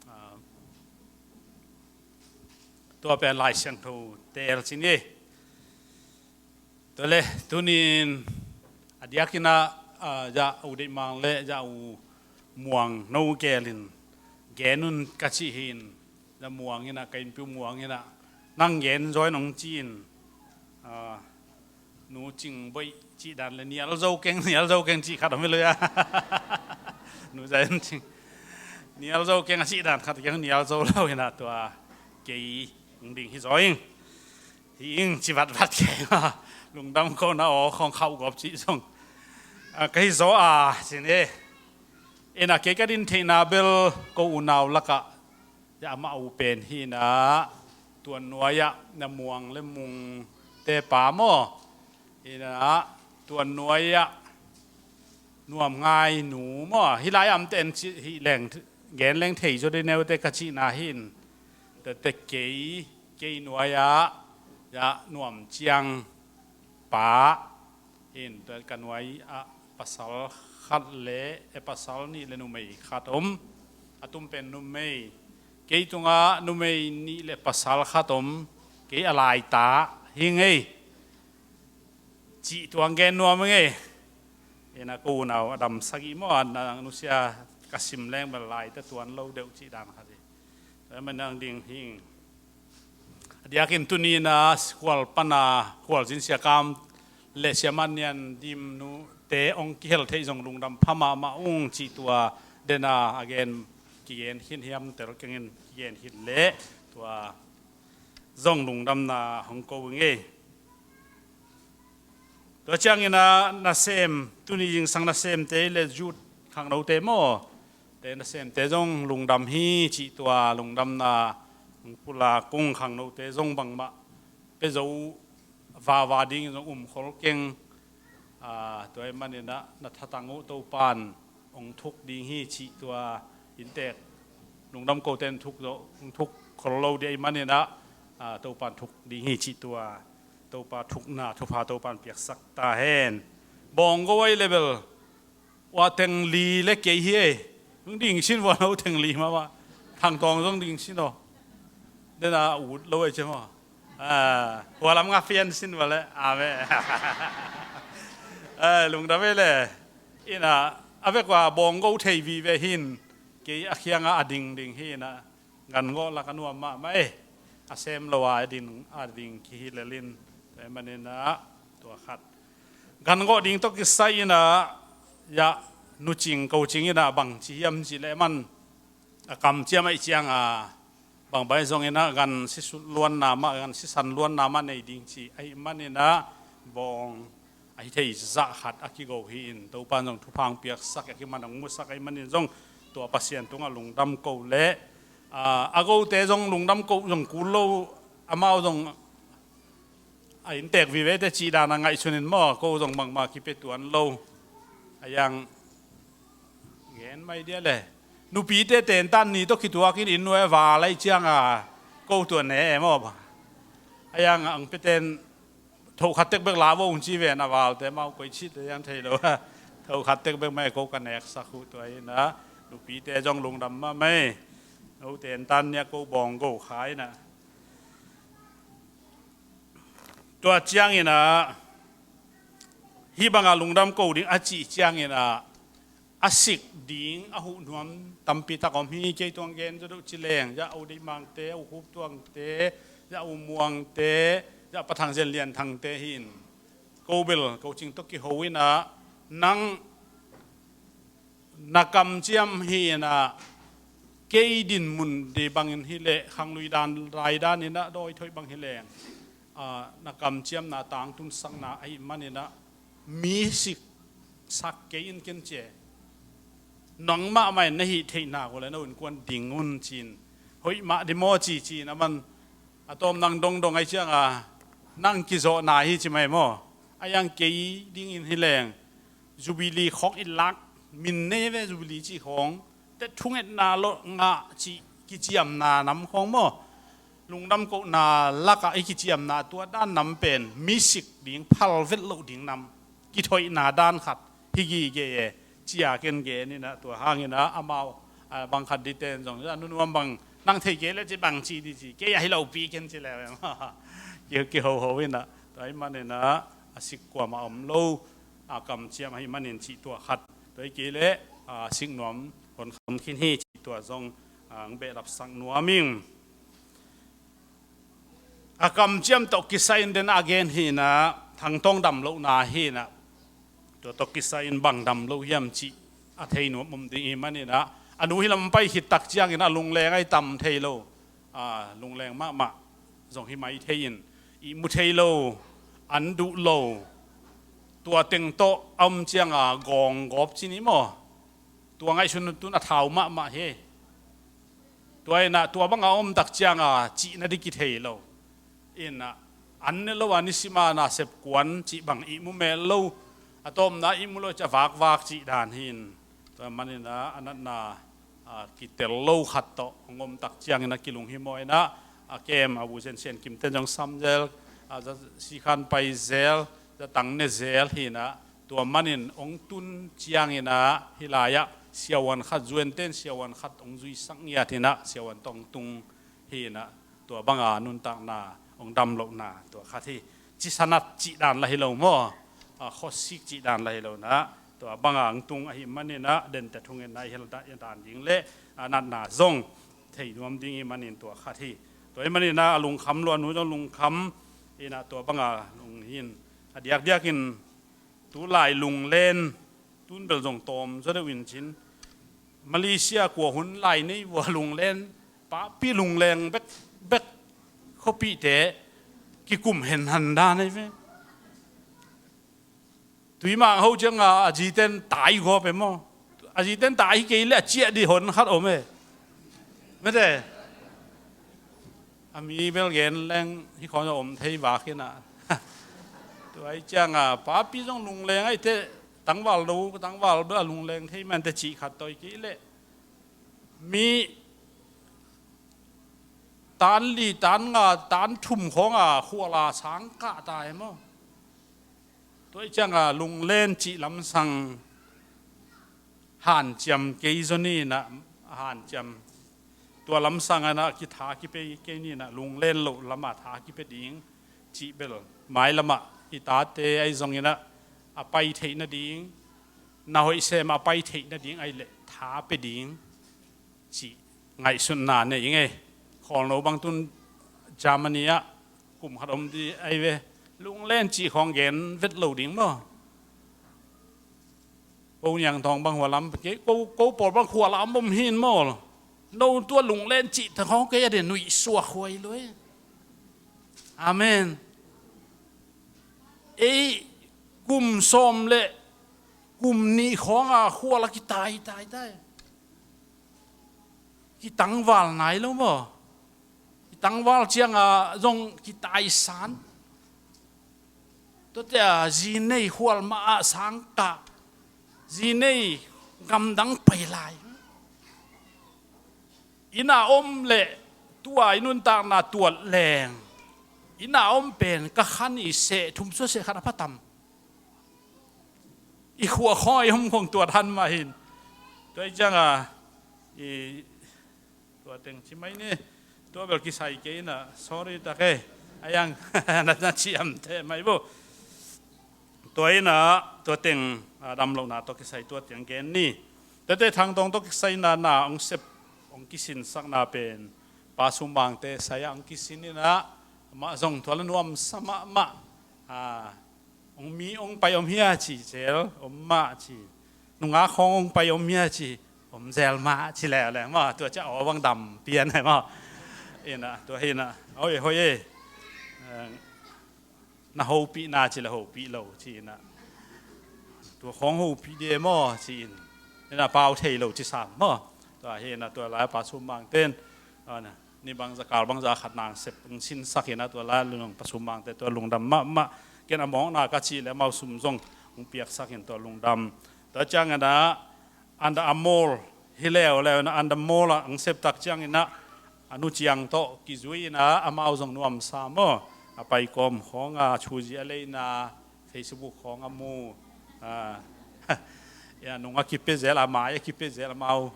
Ah, tua pen Lai Siangtho teel ci ni. Tua le tunin a diakin ah, ah, Za U Deih Mang le Za U Muang no gelin gen un ka cih hin. Za Muang ina, ka innpi uh Muang ina, nang gen zaw in hong ci in. Ah, Nu Cing Boih cih dan le nial zo keng, nial zo keng cih khat om hi lo a. Nu Zion Cing. Nial zo keng a cih dan khat keng nial zo lo ina tua kei hong ding hi zaw ing. Hi ing ci vatvat keng a. Lungdam ko na aw khong khauh gawp cih zong. Ah, ka hi zaw a ci ni. Ina kei ka din theihna bel ko unau lakah Za amah u pen hi ina, Tuan Nuai ah Na Muang le Mung te pa maw? Hi ina, Tuan Nuai ah Nuam Ngai nu maw? Hi lai am ten ci, hi leng, gen leng thei zaw dih neute ka cihna hin. Tete kei, kei nuai ah, Za Nuam Ciang pa. Hin, tua ka nuai ah pasal khat le, eh, pasal nih le numei khat om. A tum pen numei. Kei tungah numei nih le pasal khat om. Kei a laita hi ngei. Cih tuang gen nuam ngei. Ina ko unau a dam sagih maw, a na nusia ka sim leng bel laita tuan lo deuh cih dan khat hi. Tua man nang ding hi. A diakin tuni ina khual pana, khualzin siakam le siamah nian dim nu te ong kihel theih zong lungdam pha mahmah ung cih tua dena a gen kigen khin hiam tel kengin kigen khin le tua zong lungdamna hong ko ing ei. Tua ciangin a nasem, tuni zingsang nasemte le youth khangnote maw? Te nasemte zong lungdam hi cih tua lungdamna hong pulak ung, khangnote zong bangmah pia zo vava dingin zong um khol keng. Ah, tua ahih manin ah na thatang uh Topan hong thuk ding hi cih tua inntek lungdam kote in thuk zo, hong thuk khol lo dih ahih manin ah, ah, Topan thuk ding hi cih tua Topa thukna thupha Topan piaksak ta hen. Bawnggo ai le bel, ua teng li le kei hi ei. Hong ding sin vua no teng li mahmah. Thangtawng zong ding sin aw. Dena ut lo ai ciam aw. Hua lam nga fian sin vua le. Amen. Lungdam ei le. Ina, a vek ua bawnggo thei vive hin. Kei a khianga a dingding hi ina. Gan gawh lak a nuam mahmah e. A sem lo a ding, a ding kihi lelin. Tua hi maninah tua khat. Gan gawh ding tawh kisai inah, ya, nucing kocing inah bangci hiam cih leh man a kamciam aih cianga bangbai zong inah gan sisut luanna mah, gan sisan luanna mah nei ding cih aih maninah bawng ahi thei zah khat a kigo hi in, Topa in zong thupha hong piaksak a kiman hong musak aih manin zong tua Pasian tungah lungdam ko leh, a, a gote zong lungdam ko zong kul lo, amau zong a inntek vivete cih dan a ngaihsun in maw, ko zong bangmah kipia tuan lo. A yang gen mai dia le. Nupite tentan ni tawh kituakin inn nuai a val aih cianga ko tua ne e maw. A yang ang peten thoh khat tek bek la vo hong ci ven a valte mau koi cihte yang thei lo. Thoh khat tek bek mai ko ka neksak uh tua inah. Nupite zong lungdam mahmah ei. No tentan nia ko bawnggo kha inah. Tua cianginah hih banga lungdam ko ding a cih cianginah a sik ding a huh nuam tampi tak om hi. Kei tuang gen zaw deuh ci leng, ya U Deih Mangte, U Khup Tuangte, ya U Muangte, ya Pa Thang Zen Lian Thangte hi in. Ko bel kocing tawh kiho inah nang na kamciam hi inah kei dinmun dei bangin hi leh khanglui dan, rai dan inah dawi thoih bang hi leng, a, na kamciamna tangtunsakna aih maninah mi siksak kei in ken cia. Nang mahmah in na hih theihna ko le no in kuan ding un cin. Hoih mah di maw ci cin a man a tawm nang dongdong aih cianga nang kizawhna hi ci mai maw. A yang kei dingin hi leng Jubilee khawng i lak, min nei ve Jubilee cih khawng, te thungetna lo ngah cih kiciamna nam khawng maw. Lungdam kohna lakah i kiciamna tua dan nam pen mi sik ding, phal vet loh ding nam, kithoihna dan khat hi gige e. Cia ken gen inah tua hanginah amau, a, bang khat diten zong, a, nunuam bang nang thei kei le ci bang ci di ci, kei ahi lopi ken ci le. Ki, kihoho inah tua aih maninah a sik kuamah om lo. A kamciam ahi manin cih tua khat. Tua hi kei leh, a, siknuam honkham khin hi cih tua zong, a, ang behlapsak nuam ing. A kamciam tawh kisai in den a gen hi inah, thangtawng dam lohna hi inah. Tua tawh kisai in bang dam lo hiam cih a thei nuam om ding hi maninah. A nu hi lam pai khit tak ciangin a lungleng aih tam thei lo. A, lungleng mahmah zong hi mai thei in, ihmu thei lo, an duh lo, tua teng tawh a om cianga gawng gawp ci ni maw. Tua ngaihsun tun a thau mahmah hi. Tua inah tua banga om tak cianga cihna di kithei lo. Inah an ne lo a nisima nasep kuan cih bang ihmu mel lo. A tawmna ihmu lo cia vakvak cih dan hi in. Tua maninah a natna a, kitel lo khat tawh hong om tak ciangin a kilung hi maw inah, a kem a bu zen sian kimten zong sam zel, a za sikhan pai zel, za tang ne zel hi inah, tua manin hong tun cianginah hi lai-ah siavuan khat, zuenten siavuan khat hong zuisak ngiat inah siavuan tawh hong tung hi inah. Tua banga nuntakna hong dam lohna tua khat hi. Cisanat cih dan la hi lo maw? A, khuasik cih dan la hi lo inah, tua banga hong tung ahi maninah dente thungetna i hel dan ding le, a, natna zong thei nuam ding hi manin tua khat hi. Tua hi maninah a lungkham lo, a nu zong lungkham inah tua banga lung hin. A diakdiakin tulai lunglen, tun bel zong tawm zaw deuh in cin. Malaysia kua hun lai nei vua lunglen, papi lungleng bek, bek khuapihte kikum henhan dan ahi ve. Tuimang ho cianga a ziten tai gawp e maw. A ziten tai hi kei le a ciah di hon khat om e. Mete. A mi bel gen leng hi khawng a om thei vak inah. Tua aih cianga papi zong lungleng aih teh tangval do, tangval bel a lungleng thei mante cih khat tawi kei leh. Mi tan li, tan nga, tan thum khawnga khuala sang kah ta e maw. Tua ih cianga lunglen cih lamsang hanciam kei zaw ni inah, hanciam tua lamsang inah kitha kipia kei ni inah, lunglen loh lamah tha kipia ding cih bel, mailamah i tate ahi zong inah a pai theih nading, na hoih semah a pai theih nading ahih leh tha pia ding cih ngaihsutna nei ing ei. Khawlno bang tun Germany ah kum khat om dih ahi ve. Lunglen cih khawng gen vet lo ding maw? Ko Niang Thawng bang khua lam kei, ko, ko pawl bang khua lam om hin maw? No tua lunglen cih ta khawng kei a de nuih suak huai lo ei. Amen. Ei kum sawm le kum nih khawnga khual a kitai tai tai. Kitangval nai lo maw? Kitangval cianga zong kitaisan. Tuate a zi nei khual mah ah sangkah, zi nei gamdang pai lai. Inn a om le tua i nuntakna tuat leng, inn a om pen ka khan i seh thum sua seh khat a pha tam. I khua khawng i om khawng tuat han mah hin. Tua i cianga i tua teng ci mai ni. Tua bel kisai kei inah, sorry tak ei. A yang na, na ciam te mai bo. Tua inah tua teng a damlohna tawh kisai tua teng gen ni. Tete Thang Tawng tawh kisai na na ong sep ong kisinsakna pen Pa Sum Mang te sai ah ong kisin inah, amah zong tua la nuamsa mahmah. A, ong mi ong pai om hia ci zel om mah ci. Nungak khawng ong pai om hia ci, om zel mah ci leuleu maw? Tua ciah aw bang dam pian hai maw? Inah tua hi inah, oi hoi ei. Na hopihna ci le hopih lo ci inah, tua khawng hopih de maw ci in. Inah pau thei lo ci sam maw? Tua hi inah tua lai Pa Sum Mang ten, a, ni bangza kal bangza khat nang sep ong sinsak inah tua lai lungdam Pa Sum Mang te tua lungdam mahmah. Ken a mawkna ka cih le amau sum zong ong piaksak in tua lungdam. Tua ciang inah Under Armour hi leuleu inah Under Armour ah ong sep tak ciang inah a nu ciang tawh kizui inah amau zong nuamsa maw? A paikawm khawnga, thuzi a leina, Facebook khawng a mu, a, nung a kipia zel, a mai a kipia zel amau.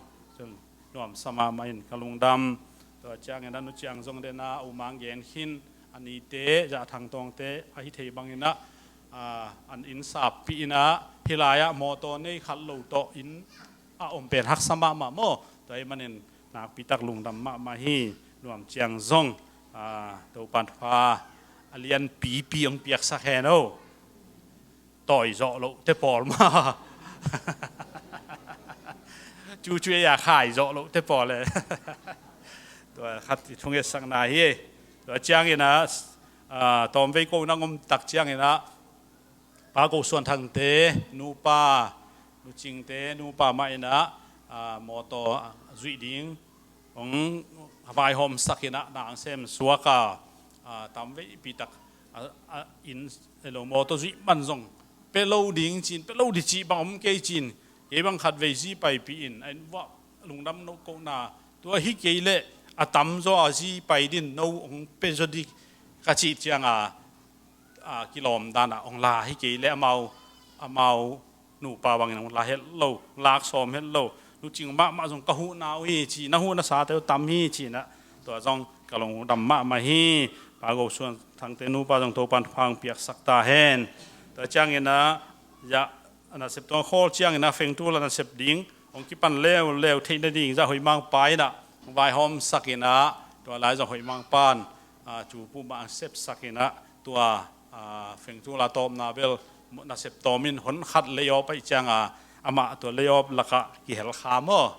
Nuamsa mahmah in ka lungdam. Tua ciangin a nu ciang zong dena u mang gen khin, a nite Zah Thang Tawng te ahi thei bangin ah, a, an inn sappih in ah, hih lai-ah mawtaw nei khat lo tawh inn a om pen haksa mahmah maw? Tua ahih manin nakpitak lungdam mahmah hi. Nuam ciang zong, a, Topan thupha a lianpipi hong piaksak hen aw. Tawi zawh loh te pawl maw? Cucu ei a khai zawh loh te pawl e. Tua khat i thungetsakna hi. Tua ciangin ah, a, tawmvei ko nang om tak ciangin ah, Pa Ko Suan Thang te nupa, Nu Cing te nupa mah in ah, a, mawtaw, a, zuih ding hong vaihawmsak in ah, na hong sem suak a, a, tamveipi tak, a, a, inn, elo mawtaw zuih man zong pia lo ding ci-in, pia lo ding cih bang om kei ci-in, kei bang khatvei zi paipih in, a inn vuah lungdam no kohna, tua hi kei leh a tamzaw a zi pai ding no hong pia zaw ding ka cih ciang a, a, kilawm dan ah hong la hi kei leh amau, amau nupa bangin hong la het lo, lak sawm het lo. Nu Cing mahmah zong ka huhna uh hi ci, na huhna sate uh tam hi ci-in ah, tua zong ka lungdam mahmah hi. Pa Ko Suan Thang te nupa zong Topan thupha hong piaksak ta hen. Tua ciangin ah, ya, a nasep tuang khawl ciangin ah Fengtu la nasep ding hong kipan leuleu theih nading Zah Hoih Mang pa in ah hong vaihawmsak in ah, tua lai Zah Hoih Mang pan, a, cu pu mah hong sepsak in ah, tua, a, Fengtu la tawpna bel nasep tawmin hon khat lei awp ahih ciang a, amah tua lei awp lakah kihel kha maw?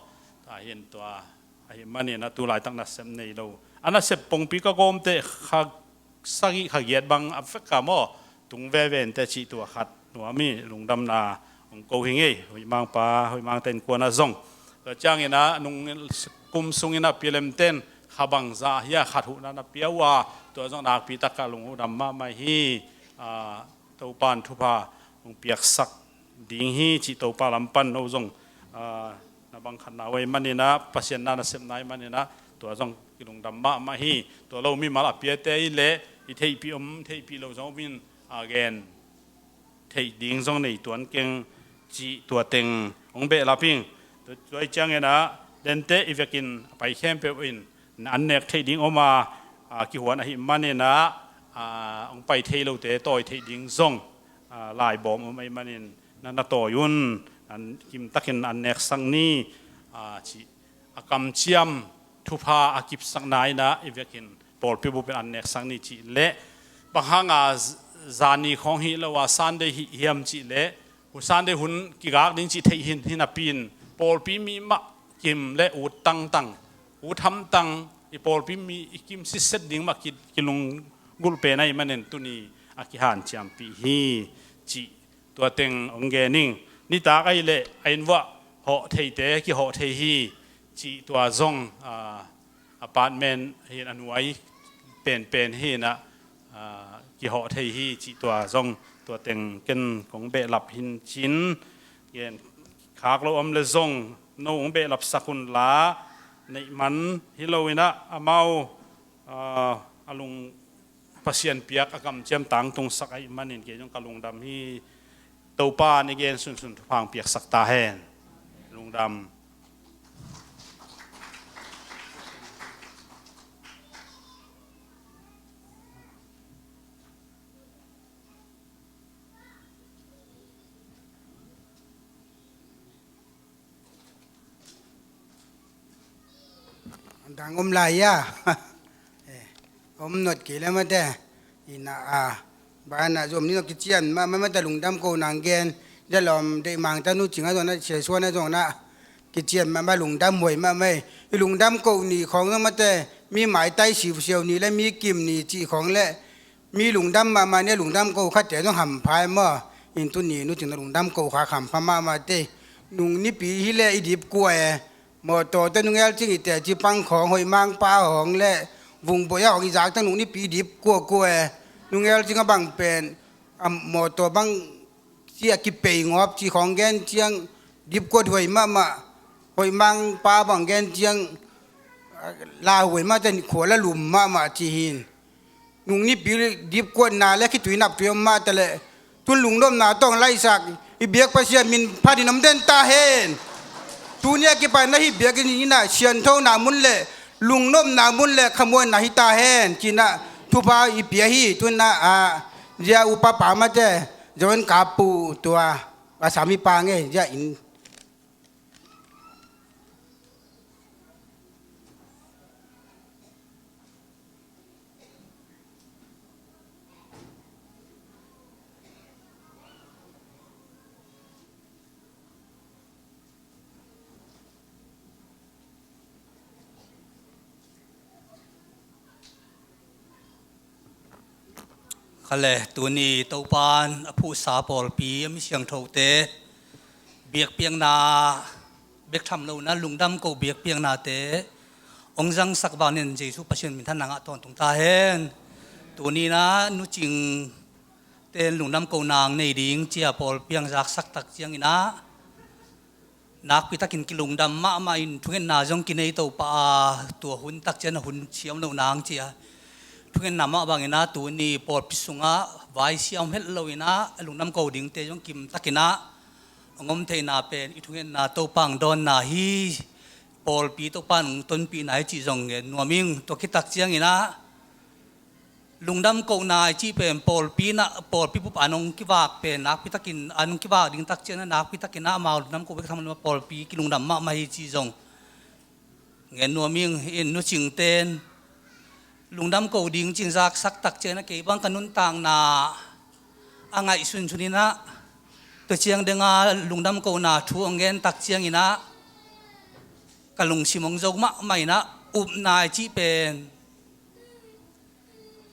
Tua hin tua ahih manin ah tu laitak nasep nei lo. A nasep pongpi ka gawmte kha sagih kha giat bang a vek a maw? Tung veve inteh cih tua khat nuam hi. Lungdamna hong ko hi ing ei, Hoih Mang pa, Hoih Mang te innkuan ah zong. Tua ciangin ah nung kum sungin ah P L M ten kha bangzah hi a khat huhna na pia uh a, tua zong nakpitak ka lungdam mahmah hi. A, Topan thupha hong piaksak ding hi cih Topa lam pan no zong, a, na bang khatna uh ahih manin ah, Pasian na nasepna ahih manin ah, tua zong kilungdam mahmah hi. Tua lo mimal a piate ahih leh i theihpih om, theihpih lo zong om in, a, gen theih ding zong nei tuan keng cih tua teng hong behlap ing. Tua, tua ih ciangin ah dente i vekin a pai khempeuh in na an nek theih ding om a, a, kihuan ahih manin ah, a, hong pai thei lote tawi theih ding zong, a, laibawm om ahih manin na, na tawi un, an kimtakin an neksak ni, a, cih a kamciam thupha a kipsakna in ah i vekin pawlpi bupin an neksak ni cih leh bang hanga z-, zani khawng hi lo a Sunday hi hiam cih leh, hu Sunday hun kigak ding cih theih hin, hi napi in pawlpi mi mah kim le ut tangtang, ut hamtang, i pawlpi mi i kim sitset ding mah ki, kilunggulh pen ahih manin tuni a kihanciampih hi cih tua teng hong gen ing. Nitak ahih leh a inn vuah hawh theite kihawh thei hi cih tua zong, a, apartment hi in a nuai penpen hi in ah, a, kihawh thei hi cih tua zong tua teng ken kong behlap hi in cin, gen khak lo om le zong no hong behlapsak un la, neih man hi lo in ah amau, a, a lung Pasian piak a kamciam tangtungsak ahih manin kei zong ka lungdam hi. Topa na gen sunsun thupha hong piaksak ta hen. Lungdam. Dang om lai a. Eh, om not kei le mate. Ina a. Bana zom ni no kician ma, ma, mate lungdam ko nang gen. Jalom deih mang ta nu cing a zong na, sia suan a zong na. Kician ma, ma lungdam huai ma, ma. I lungdam ko ni khong zong mate. Mi maitai siu siau ni le mi kim ni ci khong le. Mi lungdam mahmah ni a lungdam ko khatte zong hampha e maw. In tuni nu cing na lungdam ko kha hampha mahmah te. Nung nipi hi le i dip kua e. Mawtaw te nung el cing i teci pang khawng hoih mangpa hawng le vung boih a hawng i zak tang nung nipi i dip kua kua e. Nung el cing a bang pen a mawtaw bang ci a kipei ngawp ci khawng gen ciang dip kua hoih mahmah. Hoih mangpa bang gen ciang la hoih mah te khua la lum mahmah ci hin. Nung nipi dip kuatna le khitui naptui om mah ta leh tun lungnopna tawng laisak i biak Pasian min phatin om den ta hen. Tuni a kipan na hi biak in ina sianthona mun le lungnopna mun le khamuanna hi ta hen. Cina thupha i pia hi tuna a zia upa pa mate zon kapu tua a sami pa nge zia in. Khale tuni Topan a phuhsa pawlpi a mi siangthote biakpiakna bek tham lo na lungdam ko biakpiaknate hong zangsak bangin Jesu Pasian min thanna ngah tawntung ta hen. Tuni na nucing ten lungdam ko nang nei ding cia pawlpi ang zaksak tak ciangin ah nakpi takin kilungdam mahmah in thungetna zong kinei to pah a tua hun tak cian a hun siam lo nang cia thungetna mah bangin ah tuni pawlpi sungah vai siam het lo in ah lungdam ko dingte zong kim takin ah a ngom theihna pen i thungetna Topa ang dawnna hi. Pawlpi Topa ang tonpihna hi cih zong ngen nuam ing. Tua khit tak ciangin ah lungdam kohna i cih pen pawlpi na, pawlpi bup an hong kivak pen nakpi takin an hong kivak ding tak ciangin ah nakpi takin ah amau lungdam ko bek tham lo pawlpi kilungdam mahmah hi cih zong ngen nuam ing. In nucingten lungdam ko ding cin zaksak tak ciangin ah kei bang ka nuntakna a ngaihsunsun in ah tua ciang denga lungdam kohna thu hong gen tak ciangin ah ka lungsim hong zo mahmah in ah upna i cih pen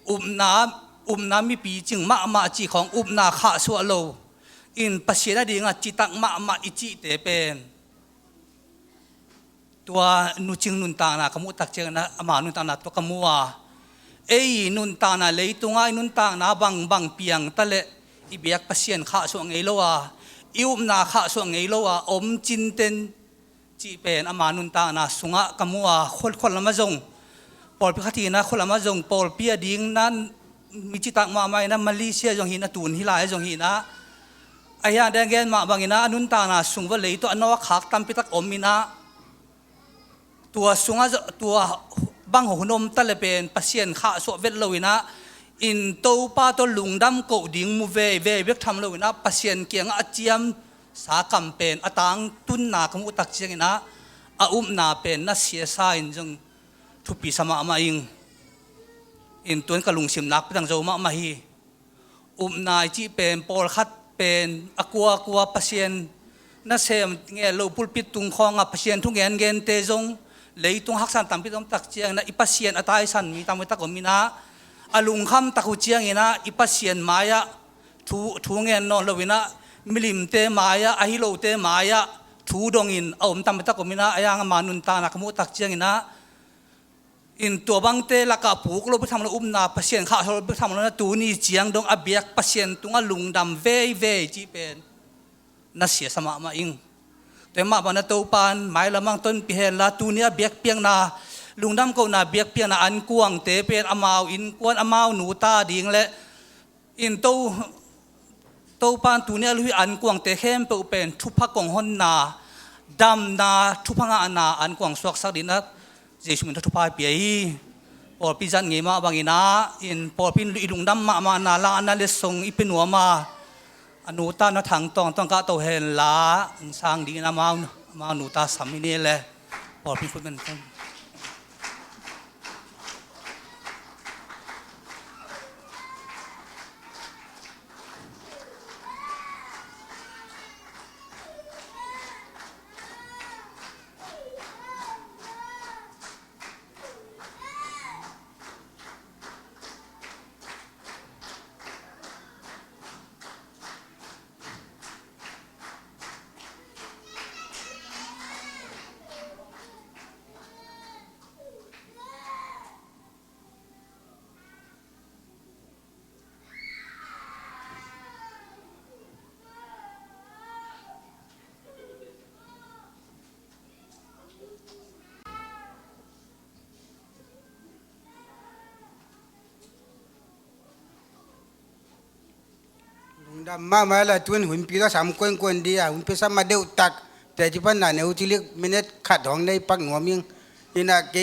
upna, upna mipi cing mahmah cih khawng upna khahsuah lo in Pasian a dingah citak mahmah i cihte pen tua nucing nuntakna ka muh tak ciangin ah ama nuntakna tua ka mu a ei nuntakna leitungah i nuntakna bangbang piang ta leh i biak Pasian khahsuah ngei lo a i upna khahsuah ngei lo a om cinten cih pen ama nuntakna sungah ka mu a khual, khual lamah zong pawlpi khat hi in ah khual lamah zong pawlpi a ding nan mi citak mahmah in ah Malaysia zong hi in ah tun hi lai zong hi in ah Ahi hang a gen mah bangin ah, a nuntakna sung va lei tawh a nawk khak tampi tak om in ah, tua sungah zo-, tua bang hun om ta le pen Pasian khahsuah vet lo in ah, in Topa tawh lungdam koh ding mu veve bek tham lo in ah, Pasian kiangah a ciamsa kam pen a tangtunna ka muh tak ciangin ah, a upna pen na siasa in zong thupi sa mahmah ing. In tuan ka lungsim nakpi tang zo mahmah hi. Upna i cih pen, pawlkhat pen a kuakua Pasian nasem ngel lo pulpit tung khawngah Pasian thu ngengente zong leitung haksa tampi om tak ciangin ah, i Pasian a taisan mi tampi tak om in ah, a lungkham tak uh ciangin ah i Pasian mai-ah thu, thu ngen nawn lo in ah, milimte mai-ah, a hi lote mai-ah thu dongin a om tampi tak om in ah, ahi hang a, ama nuntakna ka muh tak ciangin ah, in tua bangte lakah puk lo bek tham lo, upna Pasian khahsuah lo bek tham lo in ah, tuni ciang dong a biak Pasian tungah lungdam veivei cih pen na siasa mahmah ing. Tua mah bangin ah Topan mailam ah tonpih hen la, tuni a biakpiakna, lungdam kohna biakpiakna ankuangte pen amau innkuan, amau nu ta ding le in To, Topan tuni a luhi ankuangte khempeuh pen thupha kong honna, damna, thupha ngahna ankuang suaksak dingin ah Jesu min tawh thupha i pia hi. Pawlpi zat ngei mah bangin ah, in pawlpi in i lungdam mahmahna, lahna letsong i pia nuam a, a nu ta na thang tawng tawng kah to hen la, in sang dingin amau, amau nu ta sam hi ni le, pawlpi khut men. Lungdam mahmah la, tun hunpi tawh sam kuankuan dih a, hunpi sam a deuh tak, teci pan na ne u cilik minute khat hong nei pak nuam ing. Ina kei